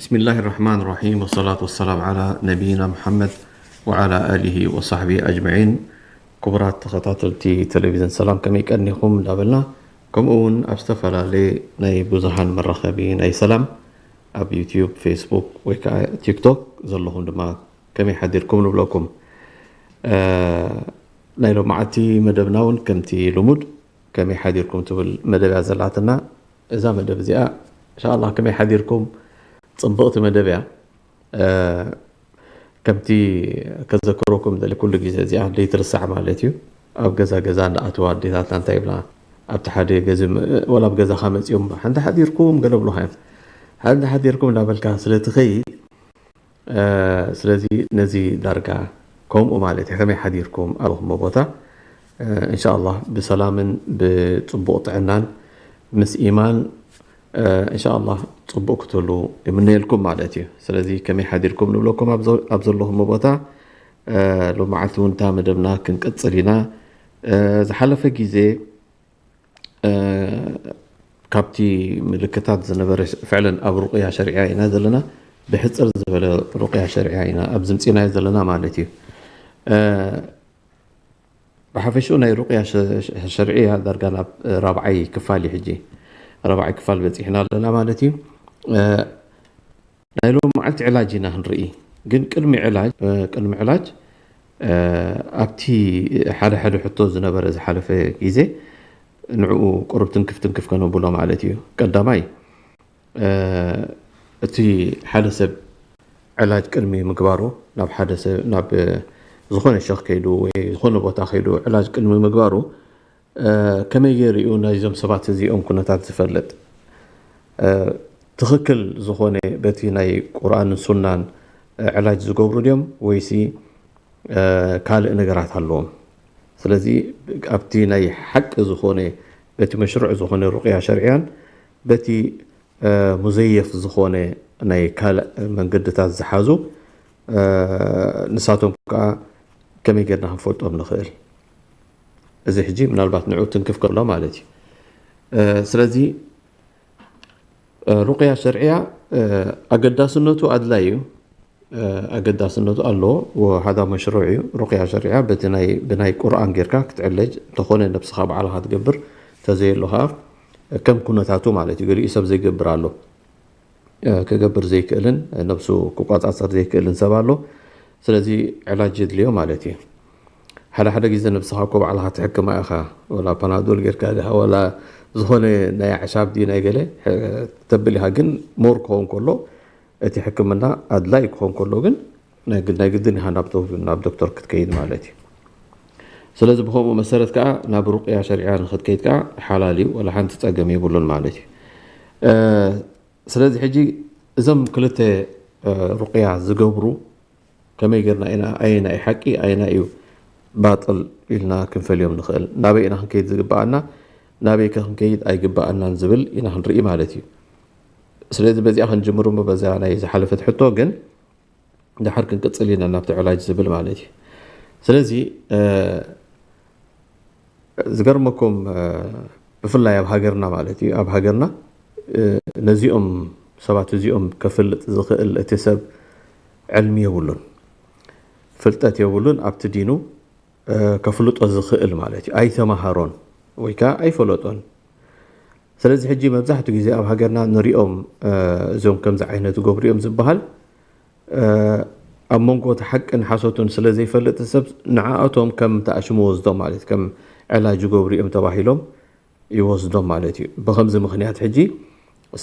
بسم الله الرحمن الرحيم، والصلاة والسلام على نبينا محمد وعلى آله وصحبه أجمعين. ክቡራት ተኸታተልቲ ቴሌቪዝን ሰላም፣ ከመይ ቀኒኹም እንዳበልና፣ ከምኡ እውን ኣብ ዝተፈላለየ ናይ ብዙሃን መራኸቢ ናይ ሰላም፣ ኣብ ዩትዩብ፣ ፌስቡክ ወይ ከዓ ቲክቶክ ዘለኹም ድማ ከመይ ሓዲርኩም ንብለኩም። እ፣ ናይ ሎማዓቲ መደብና እውን ከምቲ ልሙድ ከመይ ሓዲርኩም ትብል መደብ እያ ዘላትና። እዛ መደብ እዚኣ እንሻላ ከመይ ሓዲርኩም፣ ፅብቕቲ መደብ እያ። እ፣ ከምቲ ከዘክረኩም ደሊ ኩሉ ግዜ እዚኣ ዘይትርሳዕ ማለት እዩ። ኣብ ገዛ ገዛ እንዳኣተዋ ኣዴታትና እንታይ ይብላ፣ ኣብቲ ሓደ ገዚ ወላ ኣብ ገዛኻ መፂኦም ሓንቲ ሓዲርኩም ገለ ብሉኻ እዮም። ሓንቲ ሓዲርኩም እንዳበልካ ስለ ትኸይድ፣ እ፣ ስለዚ ነዚ ዳርጋ ከምኡ ማለት እዩ። ከመይ ሓዲርኩም ኣለኹሞ ቦታ፣ እ፣ እንሻላ ብሰላምን ብፅቡቕ ጥዕናን ምስ ኢማን፣ እ፣ እንሻላ ፅቡቕ ክትህሉ ይምነየልኩም ማለት እዩ። ስለዚ ከመይ ሓዲርኩም ንብለኩም ኣብ ዘ-፣ ኣብ ዘለኹሞ ቦታ፣ እ፣ ሎማዓልቲ እውን እታ መደብና ክንቅፅል ኢና። እ፣ ዝሓለፈ ግዜ እ፣ ካብቲ ምልክታት ዝነበረ ፍዕለን ኣብ ሩቅያ ሸርዕያ ኢና ዘለና። ብሕፅር ዝበለ ሩቅያ ሸርዕያ ኢና ኣብዚ ምፅናዮ ዘለና ማለት እዩ። እ፣ ብሓፈሽኡ ናይ ሩቅያ ሸ-፣ ሸ-፣ ሸርዕያ ዳርጋ ናብ ራብዓይ ክፋል እዩ ሕጂ። ራብዓይ ክፋል በፂሕና ኣለና ማለት እዩ። እ፣ ናይ ሎማዓልቲ ዕላጅ ኢና ክንርኢ። ግን ቅድሚ ዕላጅ፣ እ፣ ቅድሚ ዕላጅ፣ እ፣ ኣብቲ ሓደ ሓደ ሕቶ ዝነበረ ዝሓለፈ ግዜ ንዕኡ ቁሩብ ትንክፍ ትንክፍ ከነብሎ ማለት እዩ። ቀዳማይ፣ እ፣ እቲ ሓደ ሰብ ዕላጅ ቅድሚ ምግባሩ ናብ ሓደ ሰብ፣ ናብ ዝኾነ ሸኽ ከይዱ ወይ ዝኾነ ቦታ ከይዱ ዕላጅ ቅድሚ ምግባሩ፣ እ፣ ከመይ ገይሩ እዩ ናይዞም ሰባት እዚኦም ኩነታት ዝፈልጥ? እ፣ ትኽክል ዝኾነ በቲ ናይ ቁርኣንን ሱናን፣ እ፣ ዕላጅ ዝገብሩ ድዮም ወይሲ፣ እ፣ ካልእ ነገራት ኣለዎም? ስለዚ ኣብቲ ናይ ሓቂ ዝኾነ በቲ መሽሩዕ ዝኾነ ሩቅያ ሸርዕያን በቲ፣ እ፣ ሙዘየፍ ዝኾነ ናይ ካልእ መንገድታት ዝሓዙ፣ እ፣ ንሳቶም ከዓ ከመይ ጌርና ክንፈልጦም ንኽእል? እዚ ሕጂ ምናልባት ንዑ ትንክፍ ከሎ ማለት እዩ። እ፣ ስለዚ፣ እ፣ ሩቅያ ሸርዕያ፣ እ፣ ኣገዳስነቱ ኣድላይ እዩ። እ፣ ኣገዳስነቱ ኣለዎ። ወሃዳ መሽሩዕ እዩ። ሩቅያ ሸርዕያ በቲ ናይ፣ ብናይ ቁርኣን ጌርካ ክትዕለጅ፣ እንተኾነ ነብስኻ ባዕልኻ ትገብር፣ ተዘየሎ ኸዓ ከም ኩነታቱ ማለት እዩ። ገሊኡ ሰብ ዘይገብር ኣሎ። እ፣ ክገብር ዘይክእልን ነብሱ ክቆጻጸር ዘይክእልን ሰብ ኣሎ። ስለዚ ዕላጅ የድልዮ ማለት እዩ። ሓደ ሓደ ግዜ ነብስኻ እኮ ባዕልኻ ትሕክማ ኢኻ። ወላ ፓናዶል ጌርካ ድኻ፣ ወላ ዝኾነ ናይ ኣዕሻብ ድዩ ናይ ገለ፣ እ፣ ተብል ኢኻ። ግን ሞር ክኸውን ከሎ፣ እቲ ሕክምና ኣድላይ ክኸውን ከሎ ግን ናይ ግድ፣ ናይ ግድን ኢኻ ናብ ዶ-፣ ናብ ዶክተር ክትከይድ ማለት እዩ። ስለዚ ብኸምኡ መሰረት ከዓ ናብ ሩቅያ ሸሪዓ ንኽትከይድ ከዓ ሓላል እዩ፣ ወላ ሓንቲ ጸገም የብሉን ማለት እዩ። እ፣ ስለዚ ሕጂ እዞም ክልተ፣ እ፣ ሩቅያ ዝገብሩ ከመይ ጌርና ኢና፣ ኣየና እዩ ሓቂ፣ ኣየና እዩ ባጥል ኢልና ክንፈልዮም ንኽእል? ናበይ ኢና ክንከይድ ዝግብኣና፣ ናበይ ከ ክንከይድ ኣይግብኣናን ዝብል ኢና ክንርኢ ማለት እዩ። ስለዚ በዚኣ ክንጅምር እሞ፣ በዛ ናይ ዝሓለፈት ሕቶ ግን ድሓር ክንቅጽል ኢና ናብቲ ዕላጅ ዝብል ማለት እዩ። ስለዚ፣ እ፣ ዝገርመኩም፣ እ፣ ብፍላይ ኣብ ሃገርና ማለት እዩ፣ ኣብ ሃገርና፣ እ፣ ነዚኦም ሰባት እዚኦም ከፍልጥ ዝኽእል እቲ ሰብ ዕልሚ የብሉን፣ ፍልጠት የብሉን፣ ኣብቲ ዲኑ፣ እ፣ ከፍልጦ ዝኽእል ማለት እዩ። ኣይተማሃሮን ወይ ከዓ ኣይፈለጦን። ስለዚ ሕጂ መብዛሕትኡ ግዜ ኣብ ሃገርና ንሪኦም፣ እ፣ እዞም ከምዚ ዓይነት ዝገብሩ እዮም ዝበሃል፣ እ፣ ኣብ መንጎ እቲ ሓቅን ሓሶትን ስለ ዘይፈልጥ ሰብ ንዓኣቶም ከም ተኣሽሙ ወስዶም ማለት እዩ። ከም ዕላጅ ይገብሩ እዮም ተባሂሎም ይወስዶም ማለት እዩ። ብኸምዚ ምኽንያት ሕጂ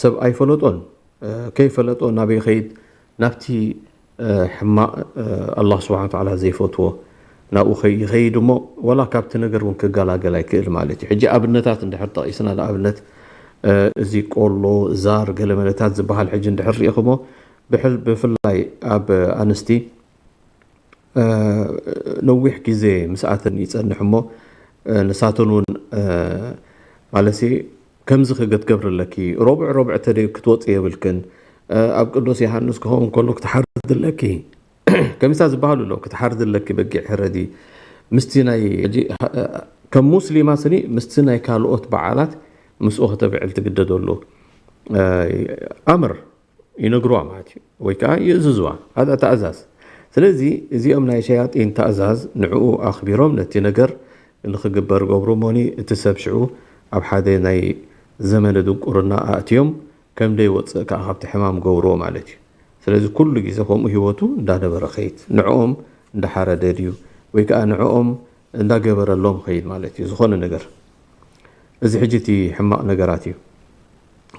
ሰብ ኣይፈለጦን፣ እ፣ ከይፈለጦ ናበይ ይኸይድ? ናብቲ፣ እ፣ ሕማቕ፣ እ፣ ኣላህ ስብሓነ ወተዓላ ዘይፈትዎ ናብኡ ኸይ-፣ ይኸይድ እሞ፣ ወላ ካብቲ ነገር እውን ክገላገል ኣይክእል ማለት እዩ። ሕጂ ኣብነታት እንድሕር ጠቒስና፣ ንኣብነት፣ እ፣ እዚ ቆሎ፣ ዛር፣ ገለ መለታት ዝበሃል ሕጂ እንድሕር ርኢኹሞ፣ ብሕል-፣ ብፍላይ ኣብ ኣንስቲ፣ እ፣ ነዊሕ ግዜ ምስኣተን ይጸንሕ እሞ፣ እ፣ ንሳተን እውን፣ እ፣ ማለትሲ ከምዚ ክገትገብር ኣለኪ፣ ረቡዕ ረቡዕ ተደይ ክትወፂ የብልክን፣ እ፣ ኣብ ቅዱስ ዮሃንስ ክኸውን ከሎ ክትሓርድ ኣለኪ፣ ከሚሳ ዝበሃሉ ኣለዉ፣ ክትሓርድ ኣለኪ በጊዕ ሕረዲ፣ ምስቲ ናይ፣ ሕጂ፣ እ፣ ከም ሙስሊማ ስኒ ምስቲ ናይ ካልኦት በዓላት ምስኡ ከተብዕል ትግደደሉ፣ እ፣ ኣምር ይነግርዋ ማለት እዩ፣ ወይ ከዓ ይእዝዝዋ። هذا ትእዛዝ። ስለዚ እዚኦም ናይ ሸያጢን ትእዛዝ ንዕኡ ኣኽቢሮም ነቲ ነገር ንኽግበር ገብሩ እሞኒ፣ እቲ ሰብ ሽዑ ኣብ ሓደ ናይ ዘመነ ድንቁርና ኣእትዮም ከም ደይወፅእ ከዓ ካብቲ ሕማም ገብርዎ ማለት እዩ። ስለዚ ኩሉ ግዜ ከምኡ ህይወቱ እንዳነበረ ኸይድ፣ ንዕኦም እንዳሓረደ ድዩ ወይ ከዓ ንዕኦም እንዳገበረሎም ኸይድ ማለት እዩ። ዝኾነ ነገር፣ እዚ ሕጂ እቲ ሕማቕ ነገራት እዩ።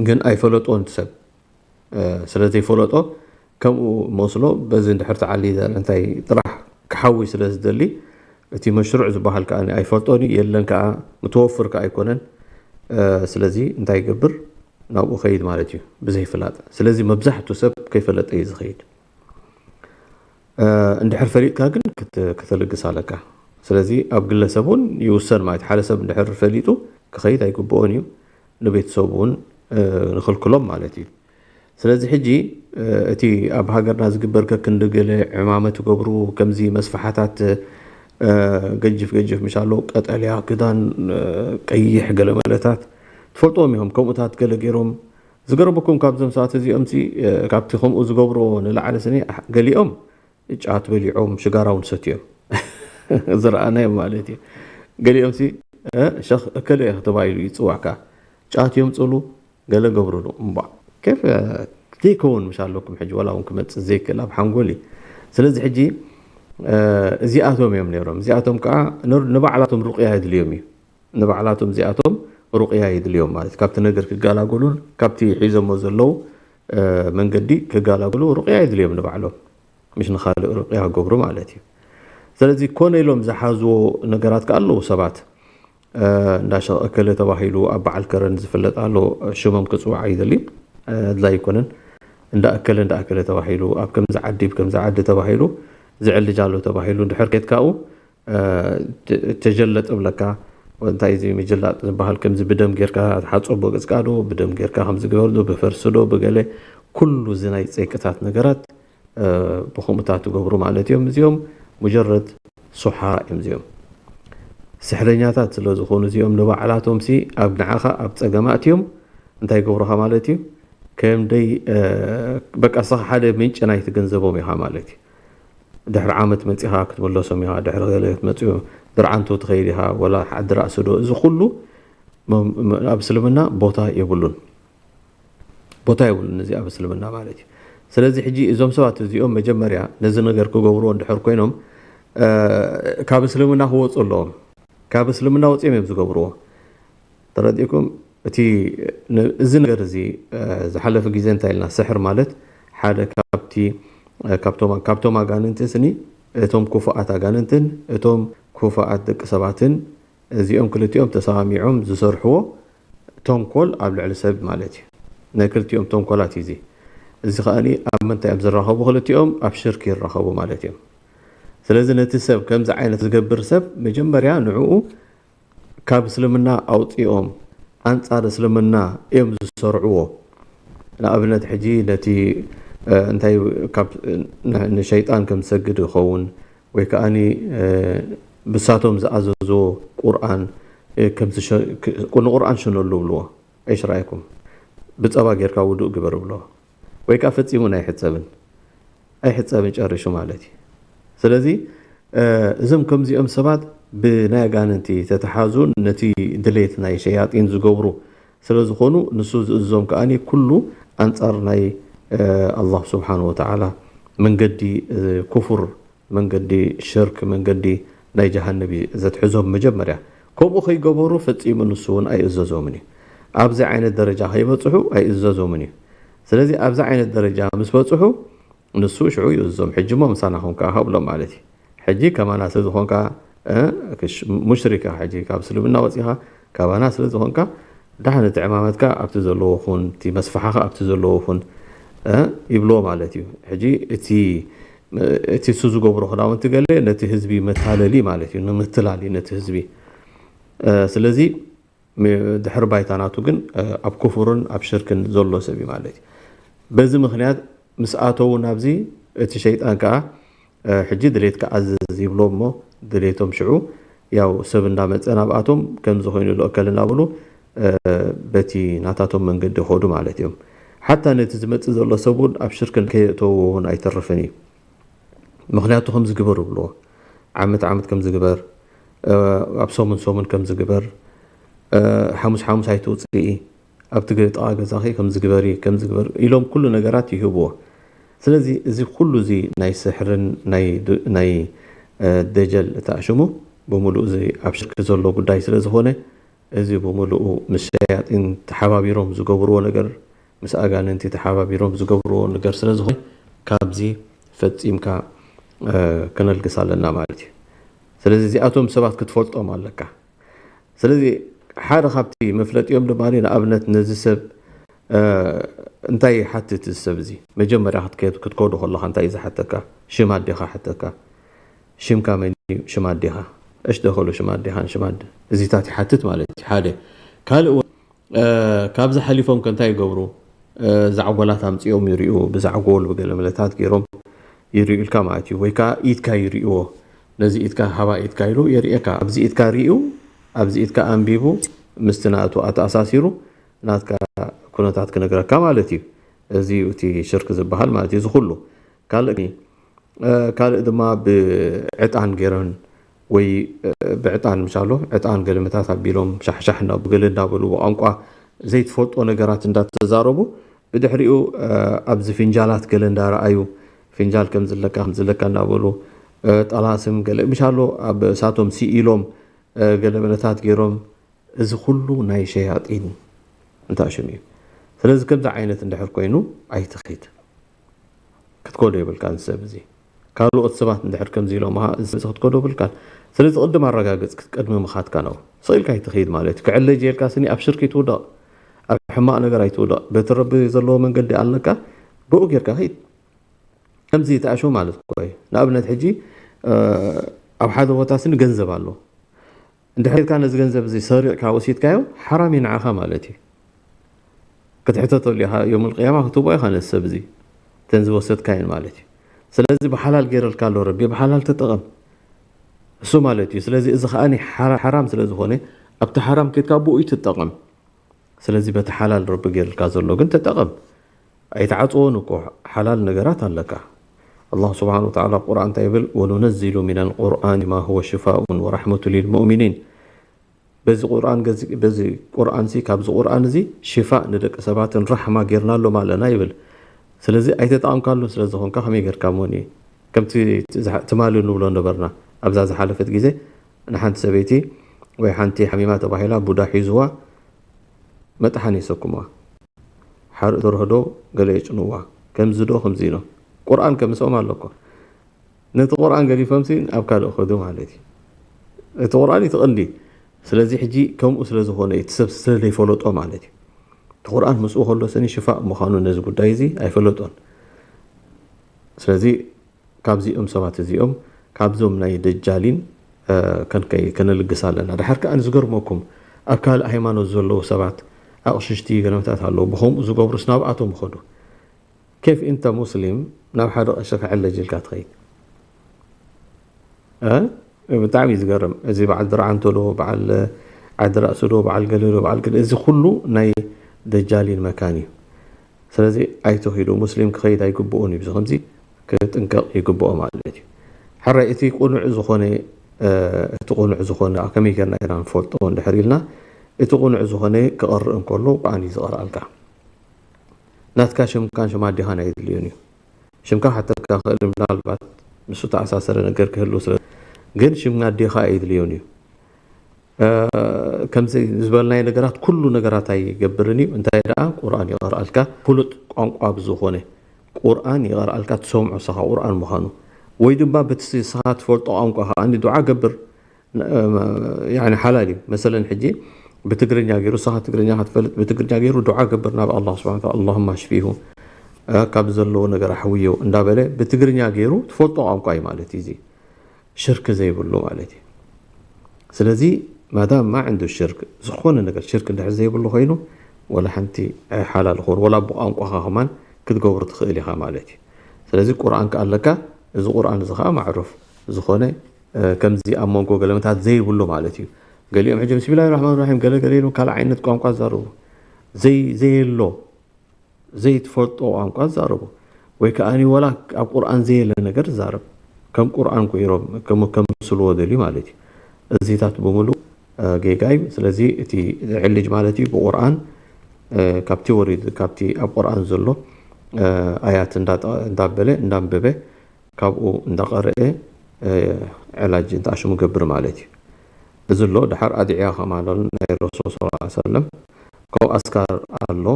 ግን ኣይፈለጦን እቲ ሰብ። ስለ ዘይፈለጦ ከምኡ መስሎ በዚ እንድሕር ተዓሊ እንታይ ጥራሕ ክሓዊ ስለ ዝደሊ፣ እቲ መሽሩዕ ዝበሃል ከዓ ኣይፈልጦን እዩ፣ የለን ከዓ፣ ምተወፍር ከዓ ኣይኮነን። ስለዚ እንታይ ይገብር? ናብኡ ኸይድ ማለት እዩ ብዘይፍላጥ። ስለዚ መብዛሕቱ ሰብ ከይፈለጠ እዩ ዝኸይድ። እንድሕር ፈሊጥካ ግን ክት- ክተልግስ ኣለካ። ስለዚ ኣብ ግለሰብ እውን ይውሰን ማለት እዩ። ሓደ ሰብ እንድሕር ፈሊጡ ክኸይድ ኣይግብኦን እዩ፣ ንቤተሰቡ እውን ንኽልክሎም ማለት እዩ። ስለዚ ሕጂ እቲ ኣብ ሃገርና ዝግበር ከክንዲ ገለ ዕማመ ትገብሩ፣ ከምዚ መስፈሓታት ገጅፍ ገጅፍ ምሻሎ፣ ቀጠልያ ክዳን፣ ቀይሕ ገለ መለታት ትፈልጥዎም ኢኹም። ከምኡታት ገለ ገይሮም ዝገረመኩም ካብዞም ሰባት እዚኦም ሲ፣ ካብቲ ከምኡ ዝገብርዎ ንላዕሊ ስኒ፣ ገሊኦም ጫት በሊዖም ሽጋራ እውን ሰትዮም ዝረኣናዮም ማለት እዩ። ገሊኦም ሲ ሸኽ እከለ ተባሂሉ ይፅዋዕ፣ ከዓ ጫት የምፅሉ፣ ገለ ገብርሉ። እምቧ ኬፍ ዘይከውን ምሽ ኣለኩም ሕጂ፣ ዋላ እውን ክመፅእ ዘይክእል ኣብ ሓንጎል እዩ። ስለዚ ሕጂ እዚኣቶም እዮም ነይሮም። እዚኣቶም ከዓ ንባዕላቶም ሩቅያ የድልዮም እዩ። ንባዕላቶም እዚኣቶም ሩቅያ የድልዮም ማለት ካብቲ ነገር ክጋላገሉን ካብቲ ሒዞሞ ዘለዉ መንገዲ ክጋላገሉ ሩቅያ የድልዮም ንባዕሎም፣ ምሽ ንኻልእ ሩቅያ ክገብሩ ማለት እዩ። ስለዚ ኮነ ኢሎም ዝሓዝዎ ነገራት ከ ኣለዉ ሰባት። እንዳ ሸቕ እከለ ተባሂሉ ኣብ በዓል ከረን ዝፍለጥ ኣሎ፣ ሽሞም ክፅዋዕ ኣይደልን፣ ኣድላይ ኣይኮነን። እንዳ እከለ እንዳ እከለ ተባሂሉ፣ ኣብ ከምዚ ዓዲ ብከምዚ ዓዲ ተባሂሉ ዝዕልጅ ኣሎ ተባሂሉ እንድሕር ኬድካኡ ተጀለጥ እብለካ። እንታይ እዚ ምጅላጥ ዝበሃል? ከምዚ ብደም ጌርካ ትሓፀቦ ገፅካ ዶ፣ ብደም ጌርካ ከምዚ ግበር ዶ፣ ብፈርሲ ዶ፣ ብገለ፣ ኩሉ እዚ ናይ ፀይቅታት ነገራት ብከምኡታት ትገብሩ ማለት እዮም። እዚኦም ሙጀረድ ሱሓራ እዮም። እዚኦም ስሕረኛታት ስለ ዝኾኑ እዚኦም ንባዕላቶም ሲ ኣብ ንዓኻ ኣብ ፀገም ኣእትዮም እንታይ ይገብሩኻ ማለት እዩ? ከም ደይ በቃ ንስኻ ሓደ ምንጪ ናይቲ ገንዘቦም ኢኻ ማለት እዩ። ድሕሪ ዓመት መፂኻ ክትምለሶም ኢኻ፣ ድሕሪ ገለ ክትመፅኡ ድርዓንቱ ትኸይድ ኢኻ፣ ወላ ሓዲ ራእሲ ዶ፣ እዚ ኩሉ ኣብ እስልምና ቦታ የብሉን። ቦታ የብሉን እዚ ኣብ እስልምና ማለት እዩ። ስለዚ ሕጂ እዞም ሰባት እዚኦም መጀመርያ ነዚ ነገር ክገብርዎ እንድሕር ኮይኖም ካብ እስልምና ክወፁ ኣለዎም። ካብ እስልምና ወፂኦም እዮም ዝገብርዎ። ተረዲእኩም? እቲ እዚ ነገር እዚ ዝሓለፈ ግዜ እንታይ ኢልና፣ ስሕር ማለት ሓደ ካብቲ ካብቶም ኣጋንንቲ ስኒ፣ እቶም ክፉኣት ኣጋንንትን እቶም ክፉኣት ደቂ ሰባትን እዚኦም ክልቲኦም ተሰማሚዖም ዝሰርሕዎ ተንኮል ኣብ ልዕሊ ሰብ ማለት እዩ። ናይ ክልቲኦም ተንኮላት እዩ እዚ። እዚ ከኣ ኣብ ምንታይ እዮም ዝራኸቡ? ክልቲኦም ኣብ ሽርክ ይራኸቡ ማለት እዮም። ስለዚ ነቲ ሰብ ከምዚ ዓይነት ዝገብር ሰብ መጀመርያ ንዕኡ ካብ እስልምና ኣውፂኦም ኣንፃር እስልምና እዮም ዝሰርዕዎ። ንኣብነት ሕጂ ነቲ እንታይ ንሸይጣን ከም ዝሰግድ ይኸውን ወይ ከዓ ብሳቶም ዝኣዘዝዎ ቁርኣን ንቁርኣን ሽነሉ ይብልዎ። እሽ ራእይኩም ብፀባ ጌርካ ውዱእ ግበር ይብልዎ። ወይ ከዓ ፈፂሙ ናይ ሕፀብን ኣይሕፀብን ጨሪሹ ማለት እዩ። ስለዚ እዞም ከምዚኦም ሰባት ብናይ ኣጋንንቲ ተተሓዙ ነቲ ድሌት ናይ ሸያጢን ዝገብሩ ስለ ዝኾኑ ንሱ ዝእዝዞም ከኣ ኩሉ ኣንፃር ናይ ኣላህ ስብሓን ወተዓላ መንገዲ ኩፍር መንገዲ ሽርክ መንገዲ ናይ ጀሃነብ እዩ ዘትሕዞም መጀመርያ። ከምኡ ከይገበሩ ፈፂሙ ንሱ እውን ኣይእዘዞምን እዩ። ኣብዚ ዓይነት ደረጃ ከይበፅሑ ኣይእዘዞምን እዩ። ስለዚ ኣብዚ ዓይነት ደረጃ ምስ በፅሑ ንሱ ሽዑ ይእዞም። ሕጂ እሞ ምሳና ኮንካ ሃብሎም ማለት እዩ። ሕጂ ከማና ስለ ዝኾንካ ሙሽሪክ ኢኻ። ሕጂ ካብ እስልምና ወፂኻ ካባና ስለ ዝኾንካ ዳሕን እቲ ዕማመትካ ኣብቲ ዘለዎ ኩን፣ እቲ መስፈሓኻ ኣብቲ ዘለዎ ኩን ይብልዎ ማለት እዩ። ሕጂ እቲ እቲ እሱ ዝገብሮ ክዳውንቲ ገለ ነቲ ህዝቢ መታለሊ ማለት እዩ፣ ንምትላል እዩ ነቲ ህዝቢ። ስለዚ ድሕሪ ባይታ ናቱ ግን ኣብ ኩፍርን ኣብ ሽርክን ዘሎ ሰብ እዩ ማለት እዩ። በዚ ምኽንያት ምስ ኣተዉ ናብዚ እቲ ሸይጣን ከዓ ሕጂ ድሌትካ ኣዝዝ ይብሎ እሞ ድሌቶም ሽዑ ያው ሰብ እንዳመፀ ናብኣቶም ከምዚ ኮይኑ ኣሎ እከል እናበሉ በቲ ናታቶም መንገዲ ይኸዱ ማለት እዮም። ሓታ ነቲ ዝመጽእ ዘሎ ሰብ እውን ኣብ ሽርክ ከየእተዎ እውን ኣይተርፍን እዩ። ምኽንያቱ ከም ዝግበር ይብልዎ። ዓመት ዓመት ከም ዝግበር፣ ኣብ ሰሙን ሰሙን ከም ዝግበር፣ ሓሙስ ሓሙስ ኣይትውፅኢ፣ ኣብቲ ገ- ጥቓ ገዛኺ ከም ዝግበሪ ከም ዝግበር ኢሎም ኩሉ ነገራት ይህብዎ። ስለዚ እዚ ኩሉ እዚ ናይ ስሕርን ናይ ድ- ናይ ደጀል እታ ሽሙ ብምሉእ እዚ ኣብ ሽርክ ዘሎ ጉዳይ ስለ ዝኾነ እዚ ብምሉኡ ምስ ሸያጢን ተሓባቢሮም ዝገብርዎ ነገር ምስ ኣጋንንቲ ተሓባቢሮም ዝገብርዎ ነገር ስለ ዝኾነ ካብዚ ፈፂምካ ከነልግስ ኣለና ማለት እዩ። ስለዚ እዚኣቶም ሰባት ክትፈልጦም ኣለካ። ስለዚ ሓደ ካብቲ መፍለጢኦም ድማ ንኣብነት ነዚ ሰብ እንታይ ይሓትት እዚ ሰብ እዚ መጀመርያ ክትከዱ ከለካ እንታይ እዩ ዝሓተካ? ሽም ኣዴካ ሓተካ። ሽምካ መን እዩ? ሽም ኣዴካ። እሽ ደኸሉ ሽም ኣዴካን ሽም ኣደ እዚታት ይሓትት ማለት እዩ። ሓደ ካልእ ካብዚ ሓሊፎም ከ እንታይ ይገብሩ? ዛዕጎላት ኣምፅኦም ይሪኡ። ብዛዕጎል ብገለ መለታት ገይሮም ይሪኡ ኢልካ ማለት እዩ። ወይ ከዓ ኢድካ ይሪእዎ። ነዚ ኢድካ ሃባ ኢድካ ኢሉ የርእየካ። ኣብዚ ኢድካ ሪኡ ኣብዚ ኢድካ ኣንቢቡ ምስቲ ናቱ ኣተኣሳሲሩ ናትካ ኩነታት ክነግረካ ማለት እዩ። እዚ እቲ ሽርክ ዝበሃል ማለት እዩ። እዚ ኩሉ ካልእ ካልእ ድማ ብዕጣን ገይረን ወይ ብዕጣን ምሻሎ ዕጣን ገለመታት ኣቢሎም ሻሕሻሕ እናቡ ገለ እናበሉ ብቋንቋ ዘይትፈልጦ ነገራት እንዳተዛረቡ ብድሕሪኡ ኣብዚ ፍንጃላት ገለ እንዳረኣዩ ፍንጃል ከም ዝለካ ከም ዝለካ እናበሉ ጠላስም ገለ ምሻሎ ኣብ እሳቶም ስኢሎም ገለመለታት ገይሮም እዚ ኩሉ ናይ ሸያጢን እንታ ሽም እዩ። ስለዚ ከምዚ ዓይነት እንድሕር ኮይኑ ኣይትኺድ። ክትከዶ የብልካ እዚ ሰብ እዚ። ካልኦት ሰባት እንድሕር ከምዚ ኢሎም እዚ ክትከዶ ብልካን። ስለዚ ቅድም ኣረጋግጽ ክትቀድሚ ምኻትካ ነው። ስቕ ኢልካ ኣይትኺድ ማለት እዩ። ክዕለጅ የልካ ስኒ ኣብ ሽርክ ይትውደቕ። ኣብ ሕማቕ ነገር ኣይትውደቕ። በቲ ረቢ ዘለዎ መንገዲ ኣለካ ብኡ ጌርካ ኺድ። ከምዚ ይትኣሽው ማለት እኮ እዩ። ንኣብነት ሕጂ ኣብ ሓደ ቦታ ስኒ ገንዘብ ኣሎ። እንድሕር ኢልካ ነዚ ገንዘብ እዚ ሰሪቕካ ወሲድካዮ ሓራም እዩ ንዓኻ ማለት እዩ። ክትሕተተሉ ኢኻ ዮም ልቅያማ ክትቦ ኢኻ ነዚ ሰብ እዚ እተን ዝወሰድካየን ማለት እዩ። ስለዚ ብሓላል ገይረልካ ኣሎ ረቢ ብሓላል ተጠቐም እሱ ማለት እዩ። ስለዚ እዚ ከዓ ሓራም ስለ ዝኾነ ኣብቲ ሓራም ኬድካ ብኡ ትጠቐም። ስለዚ በቲ ሓላል ረቢ ገይርልካ ዘሎ ግን ተጠቐም። ኣይትዓፅዎን እኮ ሓላል ነገራት ኣለካ። ኣላህ ስብሓን ወተዓላ ቁርኣን እንታይ ይብል? ወኑነዚሉ ሚን ልቁርኣን ማ ሁወ ሽፋኡን ወራሕመቱ ሊልሙእሚኒን። በዚ ቁርኣን ገዚ- በዚ ቁርኣን ሲ ካብዚ ቁርኣን እዚ ሽፋእ ንደቂ ሰባትን ራሕማ ጌርናሎም ኣለና ይብል። ስለዚ ኣይተጠቐምካሉን ስለ ዝኾንካ ከመይ ጌርካ ሞኒ ከምቲ ዝሓ- ትማሊ ንብሎ ነበርና ኣብዛ ዝሓለፈት ግዜ ንሓንቲ ሰበይቲ ወይ ሓንቲ ሓሚማ ተባሂላ ቡዳ ሒዝዋ መጥሓን የሰኩምዋ። ሓርኢ ተርህዶ ገለ የጭንዋ ከምዚ ዶ ከምዚ ኢሎም ቁርኣን ከምስኦም ኣለኮ ነቲ ቁርኣን ገዲፎምሲ ኣብ ካልእ ኸዱ ማለት እዩ። እቲ ቁርኣን እቲ ቀንዲ ስለዚ ሕጂ ከምኡ ስለ ዝኾነ እቲ ሰብ ስለ ዘይፈለጦ ማለት እዩ። እቲ ቁርኣን ምስኡ ከሎ ስኒ ሽፋእ ምዃኑ ነዚ ጉዳይ እዚ ኣይፈለጦን። ስለዚ ካብዚኦም ሰባት እዚኦም ካብዞም ናይ ደጃሊን ከንከይ ከነልግስ ኣለና። ድሓር ከኣ ዝገርመኩም ኣብ ካልእ ሃይማኖት ዘለዉ ሰባት ኣቕሽሽቲ ገለመታት ኣለዉ ብኸምኡ ዝገብሩስ ናብኣቶም ይኸዱ። ኬፍ እንተ ሙስሊም ናብ ሓደ ቀሺ ክዕለጅ ኢልካ ትኸይድ? ብጣዕሚ እዩ ዝገርም። እዚ በዓል ድርዓንቶ ዶ በዓል ዓዲ ራእሲ ዶ በዓል ገለ ዶ በዓል ገለ እዚ ኩሉ ናይ ደጃሊን መካን እዩ። ስለዚ ኣይትኺዱ። ሙስሊም ክኸይድ ኣይግብኡን እዩ። ብዚ ከምዚ ክጥንቀቕ ይግብኦ ማለት እዩ። ሕራይ እቲ ቁኑዕ ዝኾነ እቲ ቁኑዕ ዝኾነ ከመይ ጌርና ኢና ንፈልጦ እንድሕር ኢልና እቲ ቁኑዕ ዝኾነ ክቐርእ እንከሎ ቁርኣን እዩ ዝቐርኣልካ። ናትካ ሽምካን ሽም ኣዴኻን ኣይድልዮን እዩ። ሽምካ ክሓተካ ክእል ምናልባት ምስ ዝተኣሳሰረ ነገር ክህሉ ስለ ግን ሽም ኣዴኻ ኣይድልዮን እዩ። ከምዚ ዝበልናዮ ነገራት ኩሉ ነገራት ኣይገብርን እዩ። እንታይ ደኣ ቁርኣን ይቐርኣልካ ፍሉጥ ቋንቋ ብዝኾነ ቁርኣን ይቐርኣልካ ትሰምዖ ሰኻ ቁርኣን ምዃኑ ወይ ድማ በቲ ስኻ ትፈልጦ ቋንቋ ከኣ ዱዓ ገብር ሓላል እዩ። መሰለን ሕጂ ብትግርኛ ገይሩ ንስኻ ትግርኛ ክትፈልጥ ብትግርኛ ገይሩ ዱዓ ገብር ናብ ኣላ ስብሓን ታላ ኣላሁማ ሽፊሁ ካብ ዘለዎ ነገር ኣሕውዮ እንዳበለ ብትግርኛ ገይሩ ትፈልጦ ቋንቋ እዩ ማለት እዩ። ሽርክ ዘይብሉ ማለት እዩ። ስለዚ ማዳም ማ ዕንዱ ሽርክ ዝኾነ ነገር ሽርክ እንድሕር ዘይብሉ ኮይኑ ወላ ሓንቲ ሓላል ኾን ወላ ብቋንቋኻ ከማን ክትገብሩ ትኽእል ኢኻ ማለት እዩ። ስለዚ ቁርኣን ከኣለካ እዚ ቁርኣን እዚ ከዓ ማዕሩፍ ዝኾነ ከምዚ ኣብ መንጎ ገለመታት ዘይብሉ ማለት እዩ። ገሊኦም ሕጂ ብስሚላሂ ራሕማን ራሒም ገለ ገለ ኢሎም ካልእ ዓይነት ቋንቋ ዝዛረቡ ዘይ ዘየሎ ዘይትፈልጦ ቋንቋ ዝዛረቡ፣ ወይ ከኣ ወላ ኣብ ቁርኣን ዘየለ ነገር ዝዛረብ፣ ከም ቁርኣን ገይሮም ከም ከምስልዎ ደልዩ ማለት እዩ። እዚታት ብምሉእ ጌጋ እዩ። ስለዚ እቲ ዕልጅ ማለት እዩ ብቁርኣን ካብቲ ወሪድ ካብቲ ኣብ ቁርኣን ዘሎ ኣያት እንዳበለ እንዳንበበ ካብኡ እንዳቐረአ ዕላጅ እንተኣሽሙ ገብር ማለት እዩ። እዚ ኣሎ ድሓር ኣድዕያ ከማለሉ ናይ ረሱል ስ ሰለም ካብኡ ኣስካር ኣሎ።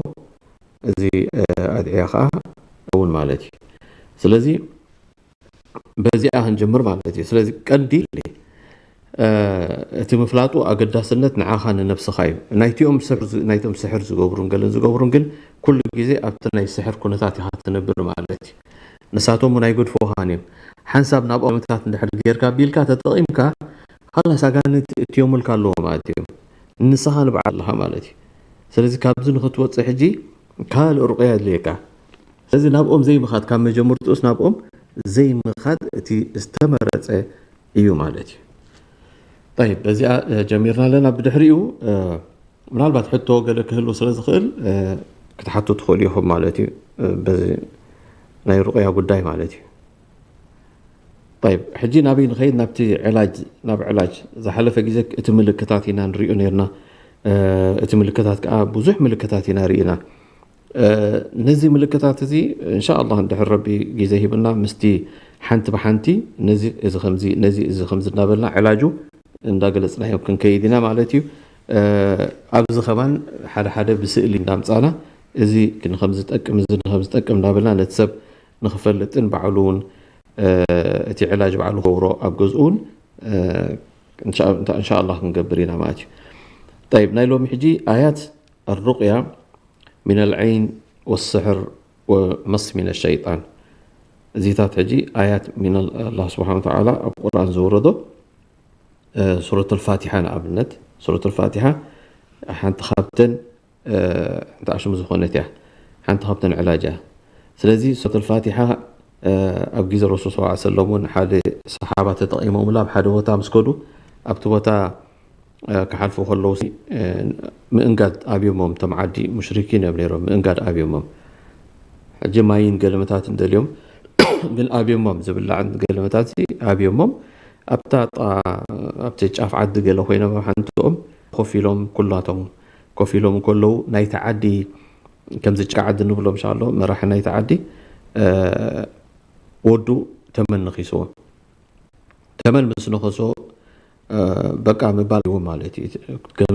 እዚ ኣድዕያ ከዓ እውን ማለት እዩ። ስለዚ በዚኣ ክንጀምር ማለት እዩ። ስለዚ ቀንዲ እቲ ምፍላጡ ኣገዳስነት ንዓኻ ንነብስኻ እዩ። ናይቲኦም ስሕር ዝ- ናይቶም ስሕር ዝገብሩን ገለን ዝገብሩን ግን ኩሉ ግዜ ኣብቲ ናይ ስሕር ኩነታት ኢኻ ትነብር ማለት እዩ። ንሳቶም እውን ኣይገድፎኻን እዮም። ሓንሳብ ናብኦም ምታት እንድሕር ጌርካ ቢልካ ተጠቒምካ ካላስ ኣጋንንቲ እትዮምልካ ኣለዎ ማለት እዮም። ንስኻ ንበዓል ኣለኻ ማለት እዩ። ስለዚ ካብዚ ንክትወፅእ ሕጂ ካልእ ሩቅያ የድልየካ። ስለዚ ናብኦም ዘይምኻድ ካብ መጀመርትኡስ ናብኦም ዘይምኻድ እቲ ዝተመረፀ እዩ ማለት እዩ። طيب በዚኣ ጀሚርና ኣለና። ብድሕሪኡ ምናልባት ሕቶ ገለ ክህሉ ስለ ዝኽእል ክትሓቱ ትኽእሉ ኢኹም ማለት እዩ። በዚ ናይ ሩቅያ ጉዳይ ማለት እዩ። طيب ሕጂ ናበይ ንኸይድ? ናብቲ ዕላጅ ናብ ዕላጅ ዝሓለፈ ግዜ እቲ ምልክታት ኢና ንሪኦ ነርና። እቲ ምልክታት ከዓ ብዙሕ ምልክታት ኢና ርኢና። ነዚ ምልክታት እዚ እንሻ ኣላህ እንድሕር ረቢ ግዜ ሂብና ምስቲ ሓንቲ ብሓንቲ ነዚ እዚ ከምዚ ነዚ እዚ ከምዚ እናበልና ዕላጁ እንዳገለፅናዮም ክንከይድ ኢና ማለት እዩ። ኣብዚ ከማን ሓደ ሓደ ብስእሊ እንዳምፃና እዚ ንከምዚ ጠቅም እዚ ንከምዚ ጠቅም እንዳበልና ነቲ ሰብ ንክፈልጥን ባዕሉ እውን እቲ ዕላጅ ባዕሉ ክገብሮ ኣብ ገዝኡ እውን እንሻ ኣላህ ክንገብር ኢና ማለት እዩ። طيب ናይ ሎሚ ሕጂ ኣያት ኣሩቅያ ሚን ኣልዐይን ወስሕር ወመስ ሚን ሸይጣን እዚታት ሕጂ ኣያት ሚን ኣላህ ስብሓን ወተዓላ ኣብ ቁርኣን ዝወረዶ ሱረት ኣልፋቲሓ ንኣብነት ሱረት ኣልፋቲሓ ሓንቲ ካብተን እንተ ኣሽሙ ዝኾነት እያ ሓንቲ ካብተን ዕላጅ እያ። ስለዚ ሱረት ኣልፋቲሓ ኣብ ግዜ ረሱል ስ ሰለም እውን ሓደ ሰሓባ ተጠቒሞምላ ኣብ ሓደ ቦታ ምስ ከዱ ኣብቲ ቦታ ክሓልፉ ከለዉ ምእንጋድ ኣብዮሞም እቶም ዓዲ ሙሽሪኪን እዮም ነይሮም ምእንጋድ ኣብዮሞም ሕጂ ማይን ገለመታትን ደልዮም ግን ኣብዮሞም ዝብላዕን ገለመታት ኣብዮሞም ኣብታ ኣብቲ ጫፍ ዓዲ ገለ ኮይኖም ኣብ ሓንትኦም ኮፍ ኢሎም ኩላቶም ኮፍ ኢሎም ከለዉ ናይቲ ዓዲ ከምዚ ጭቃ ዓዲ ንብሎም ሻሎ መራሒ ናይቲ ዓዲ ወዱ ተመን ነኺስዎ ተመን ምስ ነኸሶ በቃ ምባል ይዎ ማለት እዩ።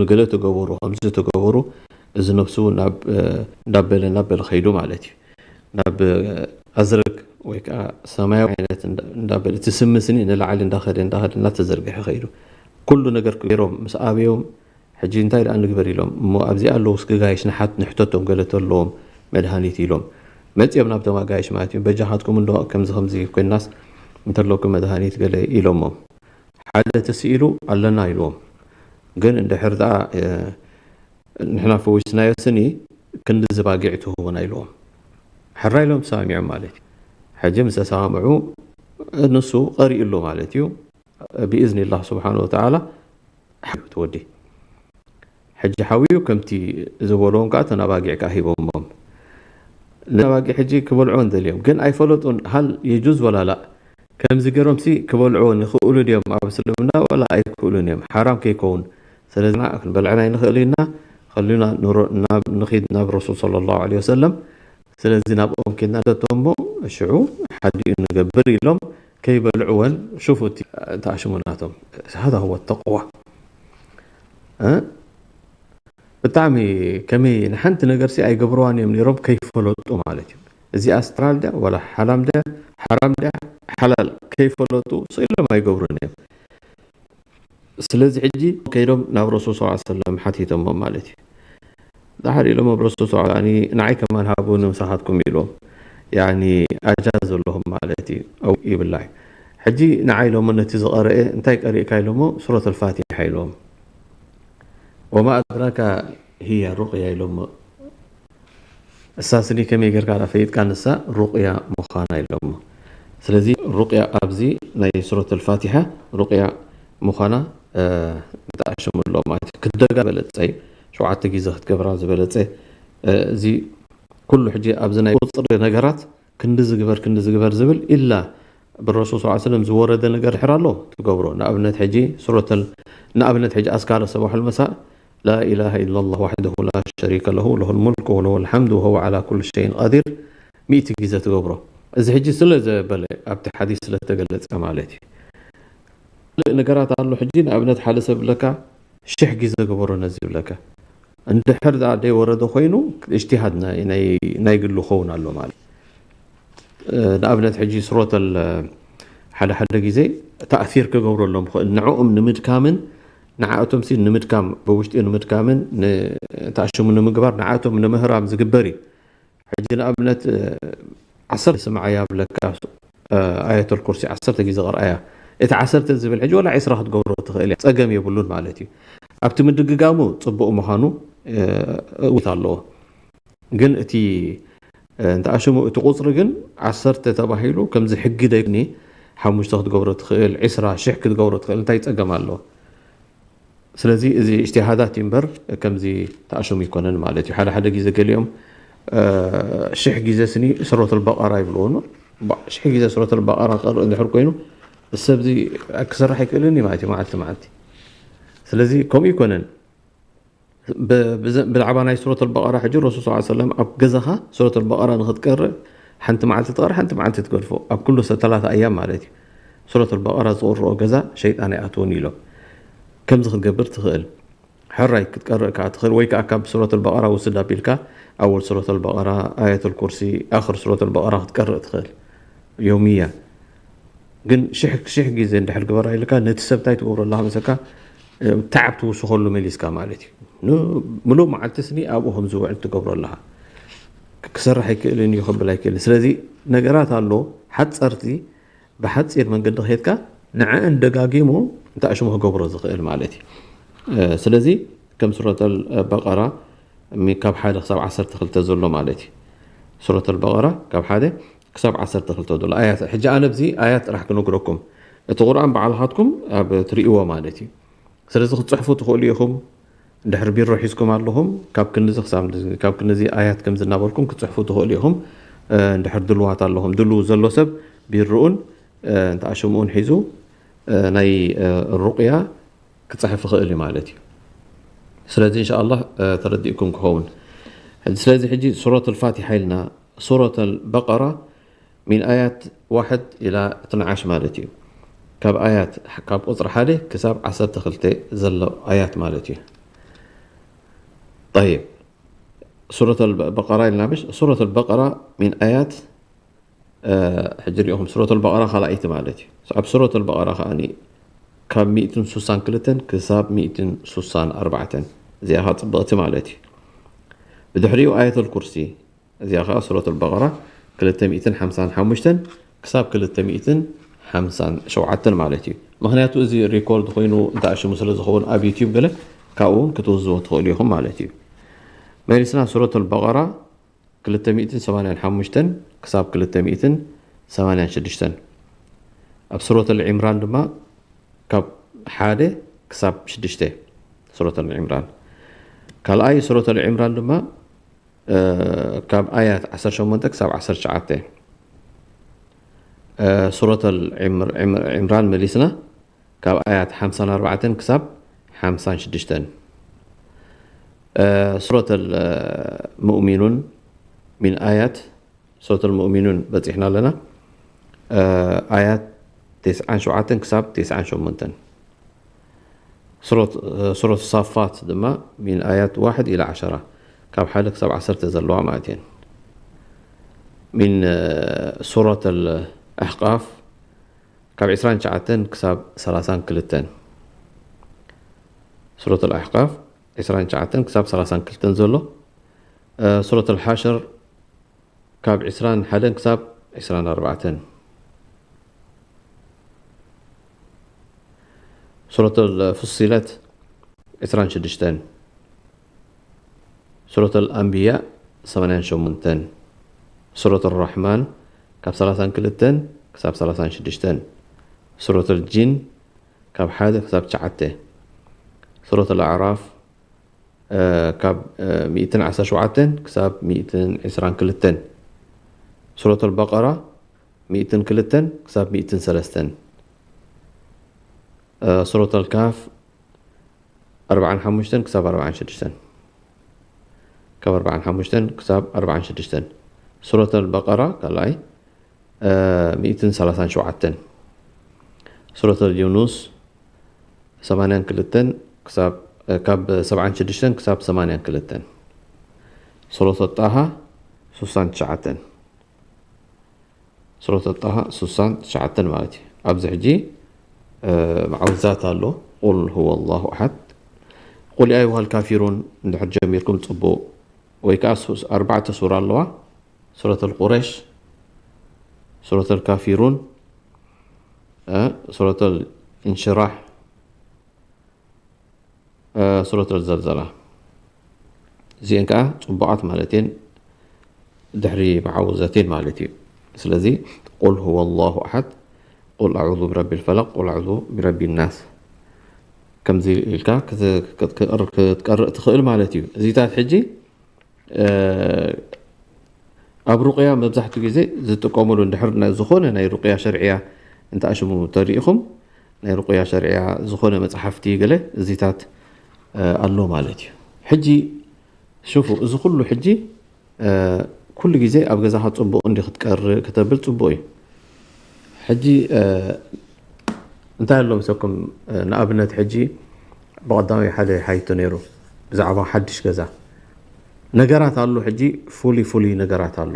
ገለ ተገበሩ ከምዚ ተገበሩ እዚ ነብሱ ናብ እንዳበለ እንዳበለ ከይዱ ማለት እዩ። ናብ ኣዝረግ ወይ ከዓ ሰማያዊ ዓይነት እንዳበለ እቲ ስምስኒ ንላዕሊ እንዳኸደ እንዳኸደ እናተዘርግሐ ከይዱ ኩሉ ነገር ገይሮም ምስ ኣበዮም ሕጂ እንታይ ደኣ ንግበር ኢሎም እሞ ኣብዚ ኣለዉ እስኪ ጋይሽ ንሓት ንሕተቶም ገለ ተለዎም መድሃኒት ኢሎም መፂኦም ናብቶም ኣጋይሽ ማለት እዩ በጃኻትኩም እንዶ ከምዚ ከምዚ ኮይናስ እንተለኩም መድሃኒት ገለ ኢሎሞም ሓደ ተስኢሉ ኣለና ኢልዎም ግን እንድሕር ደኣ ንሕና ፈዊስናዮ ስኒ ክንዲ ዝባጊዕ ትህቡና ኢልዎም ሕራ ኢሎም ተሰማሚዖም ማለት እዩ ሕጂ ምስ ተሰማምዑ ንሱ ቀሪኡ ኣሎ ማለት እዩ ብኢዝኒ ላህ ስብሓን ወተዓላ ሓዩ ትወዲ ሕጂ ሓውዩ ከምቲ ዝበልዎም ከዓ ተናባጊዕ ከዓ ሂቦሞም ነባጊዕ ሕጂ ክበልዑ እንደልዮም ግን ኣይፈለጡን ሃል የጁዝ ወላ ላእ ከምዚ ገይሮምሲ ክበልዑ ይኽእሉ ድዮም ኣብ እስልምና ወላ ኣይክእሉን እዮም ሓራም ከይከውን ስለዚ ክንበልዕን ኣይንኽእል ኢና ከሉና ንኺድ ናብ ረሱል صلى الله عليه وسلم ስለዚ ናብኦም ኬድና ደቶ እሞ ሽዑ ሓዲኡ ንገብር ኢሎም ከይበልዕወን ሽፉ እቲ ኣሽሙ ናቶም هذا هو التقوى ብጣዕሚ ከመይ ንሓንቲ ነገር ሲ ኣይገብርዋን እዮም ነይሮም ከይፈለጡ ማለት እዩ እዚኣ ስትራል ድያ ወላ ሓላም ድያ ሓራም ድያ ሓላል ከይፈለጡ ስኢሎም ኣይገብሩን እዮም ስለዚ ሕጂ ከይዶም ናብ ረሱል ስ ሰለም ሓቲቶሞ ማለት እዩ ዳሓር ኢሎም ኣብ ረሱል ስ ንዓይ ከማን ሃቡ ንምሳኻትኩም ኢልዎም ያኒ ኣጃዝ ኣለኹም ማለት እዩ ይብላይ ሕጂ ንዓይ ኢሎሞ ነቲ ዝቐረአ እንታይ ቀሪእካ ኢሎሞ ሱረት ኣልፋቲሓ ኢልዎም ወማ ኣድራካ ህያ ሩቅያ ኢሎሞ እሳ ስኒ ከመይ ጌርካ ዳ ፈሊጥካ ንሳ ሩቅያ ምዃና ኢሎሞ ስለዚ ሩቅያ ኣብዚ ናይ ሱረት ኣልፋቲሓ ሩቅያ ምዃና እንተኣሽሙ ኣሎ ማለት እዩ ክደጋ በለጸ እዩ ሸውዓተ ግዜ ክትገብራ ዝበለጸ እዚ ኩሉ ሕጂ ኣብዚ ናይ ቁፅሪ ነገራት ክንዲ ዝግበር ክንዲ ዝግበር ዝብል ኢላ ብረሱል ስ ሰለም ዝወረደ ነገር ድሕር ኣሎ ትገብሮ። ንኣብነት ሕጂ ሱረተል ንኣብነት ሕጂ ኣስካረ ሰባሕ ወልመሳእ لا إله إلا الله وحده لا شريك له له الملك وله الحمد وهو على كل شيء قدير ሚእቲ ግዜ ትገብሮ። እዚ ሕጂ ስለ ዘበለ ኣብቲ ሓዲስ ስለ ተገለጸ ማለት እዩ። ካልእ ነገራት ኣሎ። ሕጂ ንኣብነት ሓደ ሰብ ብለካ ሽሕ ግዜ ግበሮ ነዚ ይብለካ። እንድሕር ደኣ ደይወረደ ኮይኑ እጅትሃድ ናይ ግሉ ክኸውን ኣሎ ማለት እዩ። ንኣብነት ሕጂ ሱረተል ሓደ ሓደ ግዜ ተእሲር ክገብረሎም ይኽእል ንዕኦም ንምድካምን ንዓእቶም ሲ ንምድካም ብውሽጢ ንምድካምን ንተኣሽሙ ንምግባር ንዓእቶም ንምህራም ዝግበር እዩ። ሕጂ ንኣብነት ዓሰርተ ስምዓያ ብለካ ኣየተል ኩርሲ ዓሰርተ ግዜ ቅርኣያ። እቲ ዓሰርተ ዝብል ሕጂ ወላ ዒስራ ክትገብሮ ትኽእል እያ፣ ጸገም የብሉን ማለት እዩ። ኣብቲ ምድግጋሙ ጽቡቕ ምዃኑ እውት ኣለዎ። ግን እቲ እንተኣሽሙ እቲ ቁፅሪ ግን ዓሰርተ ተባሂሉ ከምዚ ሕጊ ደይኒ ሓሙሽተ ክትገብሮ ትኽእል ዒስራ ሽሕ ክትገብሮ ትኽእል እንታይ ጸገም ኣለዎ? ስለዚ እዚ እጅትሃዳት እዩ እምበር ከምዚ ተኣሽሙ ይኮነን ማለት እዩ። ሓደ ሓደ ግዜ ገሊኦም ሽሕ ግዜ ስኒ ሱረቱል በቀራ ይብልዎ። ሽሕ ግዜ ሱረቱል በቀራ ቀርእ እንድሕር ኮይኑ ሰብዚ ክሰርሕ ኣይክእልን እዩ ማለት እዩ መዓልቲ መዓልቲ። ስለዚ ከምኡ ይኮነን። ብዛዕባ ናይ ሱረቱል በቀራ ሕጂ ረሱል ስ ሰለም ኣብ ገዛኻ ሱረቱል በቀራ ንክትቀርእ ሓንቲ መዓልቲ ትቀርእ ሓንቲ መዓልቲ ትገድፎ ኣብ ኩሉ ሰተላተ ኣያም ማለት እዩ። ሱረቱል በቀራ ዝቅርኦ ገዛ ሸይጣን ኣይኣትዎን ኢሎም። ከምዚ ክትገብር ትኽእል። ሕራይ ክትቀርእ ከዓ ትኽእል ወይ ከዓ ካብ ሱረቱል በቀራ ውስድ ኣቢልካ ኣወል ሱረቱል በቀራ፣ ኣየቱል ኩርሲ፣ ኣኽር ሱረቱል በቀራ ክትቀርእ ትኽእል። ዮምያ ግን ሽሕ ሽሕ ግዜ እንድሕር ግበራ ኢልካ ነቲ ሰብ እንታይ ትገብሮ ኣለካ መሰካ? ታዕብ ትውስኸሉ መሊስካ ማለት እዩ። ምሉእ መዓልቲ ስኒ ኣብኡ ከም ዝውዕል ትገብሮ ኣለካ። ክሰርሕ ኣይክእልን እዩ ክብል ኣይክእልን። ስለዚ ነገራት ኣሎ ሓፀርቲ ብሓፂር መንገዲ ከድካ ንዐአን ደጋጊሙ እንታይ ሽሙ ክገብሮ ዝኽእል ማለት እዩ። ስለዚ ከም ሱረተል በቀራ ካብ ሓደ ክሳብ ዓሰርተ ክልተ ዘሎ ማለት እዩ። ሱረተል በቀራ ካብ ሓደ ክሳብ ዓሰርተ ክልተ ዘሎ ኣያት። ሕጂ ኣነ ኣብዚ ኣያት ጥራሕ ክነግረኩም፣ እቲ ቁርኣን ባዕልኻትኩም ኣብ ትርእይዎ ማለት እዩ። ስለዚ ክትፅሕፉ ትኽእሉ ኢኹም። እንድሕር ቢሮ ሒዝኩም ኣለኹም ካብ ክንዚ ክሳብ ካብ ክንዚ ኣያት ከም ዝናበርኩም ክትፅሕፉ ትኽእሉ ኢኹም። እንድሕር ድልዋት ኣለኹም ድልው ዘሎ ሰብ ቢሮኡን እንተኣሽምኡን ሒዙ ናይ ሩቅያ ክፅሕፍ ይኽእል እዩ ማለት እዩ። ስለዚ እንሻ ኣላህ ተረዲእኩም ክኸውን። ስለዚ ሕጂ ሱረት ኣልፋቲሓ ኢልና ሱረት ኣልበቀራ ሚን ኣያት ዋሕድ ኢላ ትንዓሽ ማለት እዩ። ካብ ኣያት ካብ ቁፅሪ ሓደ ክሳብ ዓሰርተ ክልተ ዘሎ ኣያት ማለት እዩ። ጠይብ ሱረት ኣልበቀራ ኢልና ምሽ ሱረት ኣልበቀራ ሚን ኣያት ሕጂ ሪኢኹም ሱረት ኣልበቀራ ካልኣይቲ ማለት እዩ። ኣብ ሱረት ኣልበቀራ ከዓኒ ካብ ሚእትን ሱሳን ክልተን ክሳብ ሚእትን ሱሳን ኣርባዕተን እዚኣ ከዓ ፅብቕቲ ማለት እዩ። ብድሕሪኡ ኣየተል ኩርሲ እዚኣ ከዓ ሱረት ኣልበቀራ ክልተ ሚእትን ሓምሳን ሓሙሽተን ክሳብ ክልተ ሚእትን ሓምሳን ሸውዓተን ማለት እዩ። ምክንያቱ እዚ ሪኮርድ ኮይኑ እንተኣሽሙ ስለ ዝኸውን ኣብ ዩትዩብ ገለ ካብኡ እውን ክትውዝዎ ትኽእሉ ኢኹም ማለት እዩ። መሊስና ሱረት ኣልበቀራ ክልተ ሚእትን ሰማንያን ሓሙሽተን ክሳብ ክልተ ሚእትን ሰማንያን ሽዱሽተን። ኣብ ሱረት ኣልዒምራን ድማ ካብ ሓደ ክሳብ ሽዱሽተ ሱረት ኣልዒምራን። ካልኣይ ሱረት ኣልዒምራን ድማ ካብ ኣያት ዓሰርተ ሸሞንተ ክሳብ ዓሰርተ ትሽዓተ። ሱረት ኣልዒምራን መሊስና ካብ ኣያት ሓምሳን ኣርባዕተን ክሳብ ሓምሳን ሽዱሽተን። ሱረት ኣልሙእሚኑን ሚን ኣያት ሱረት ኣልሙእሚኑን በፂሕና ኣለና። ኣያት ተስዓን ሸውዓተን ክሳብ ተስዓን ሸሞንተን። ሱረት ሳፋት ድማ ሚን ኣያት ዋሕድ ኢላ ዓሸራ ካብ ሓደ ክሳብ ዓሰርተ ዘለዋ ማለት እየን። ሚን ሱረት ኣልኣሕቃፍ ካብ ዕስራን ትሽዓተን ክሳብ ሰላሳን ክልተን። ሱረት ኣልኣሕቃፍ ዕስራን ትሽዓተን ክሳብ ሰላሳን ክልተን ዘሎ። ሱረት ኣልሓሽር ካብ ዕስራን ሓደን ክሳብ ዕስራን ኣርባዕተን። ሱረት ኣልፉሲለት ዕስራን ሽዱሽተን። ሱረት ኣልኣንብያ ሰማንያን ሸሞንተን። ሱረት ኣራሕማን ካብ ሰላሳን ክልተን ክሳብ ሰላሳን ሽዱሽተን። ሱረት ኣልጂን ካብ ሓደ ክሳብ ትሽዓተ። ሱረት ኣልኣዕራፍ ካብ ሚእትን ዓሰርተ ሸውዓተን ክሳብ ሚእትን ዕስራን ክልተን። ሱረቱል በቀራ ሚእትን ክልተን ክሳብ ሚእትን ሰለስተን። ሱረቱል ካፍ ኣርባዓን ሓሙሽተን ክሳብ ኣርባዓን ሽዱሽተን። ካብ ኣርባዓን ሓሙሽተን ክሳብ ኣርባዓን ሽዱሽተን። ሱረቱል በቀራ ካልኣይ ሚእትን ሰላሳን ሸውዓተን። ሱረቱል ዩኑስ ሰማንያን ክልተን ክሳብ ካብ ሰብዓን ሽዱሽተን ክሳብ ሰማንያን ክልተን። ሱረቱ ጣሃ ሱሳን ትሽዓተን። ሱረቱ ጣሃ ሱሳን ትሽዓተን ማለት እዩ። ኣብዚ ሕጂ መዓውዛት ኣሎ። ቁል ሁወ ላሁ ኣሓድ፣ ቁል ኣዩሃል ካፊሩን እንድሕር ጀሚርኩም ጽቡቕ። ወይ ከዓ ኣርባዕተ ሱራ ኣለዋ። ሱረቱል ቁረሽ፣ ሱረቱል ካፊሩን፣ ሱረቱል እንሽራሕ፣ ሱረቱል ዘልዘላ። እዚአን ከዓ ጽቡቓት ማለት እየን፣ ድሕሪ መዓውዘቴን ማለት እዩ። ስለዚ ቁል ሁወ ላሁ ኣሓድ፣ ቁል ኣዑዙ ብረቢል ፈለቅ፣ ቁል ኣዑዙ ብረቢ ናስ፣ ከምዚ ኢልካ ክትቀርእ ትኽእል ማለት እዩ። እዚታት ሕጂ ኣብ ሩቅያ መብዛሕትኡ ግዜ ዝጥቀምሉ፣ እንድሕር ዝኾነ ናይ ሩቅያ ሸርዕያ እንተኣሽሙ ተሪኢኹም፣ ናይ ሩቅያ ሸርዕያ ዝኾነ መፅሓፍቲ ገለ እዚታት ኣሎ ማለት እዩ። ሕጂ ሽፉ፣ እዚ ኩሉ ሕጂ ኩሉ ግዜ ኣብ ገዛኻ ፅቡቕ እንዲ ክትቀርእ ከተብል ፅቡቕ እዩ። ሕጂ እንታይ ኣሎ መሰኩም? ንኣብነት ሕጂ ብቐዳማይ ሓደ ሓይቶ ነይሩ ብዛዕባ ሓድሽ ገዛ ነገራት ኣሎ። ሕጂ ፍሉይ ፍሉይ ነገራት ኣሎ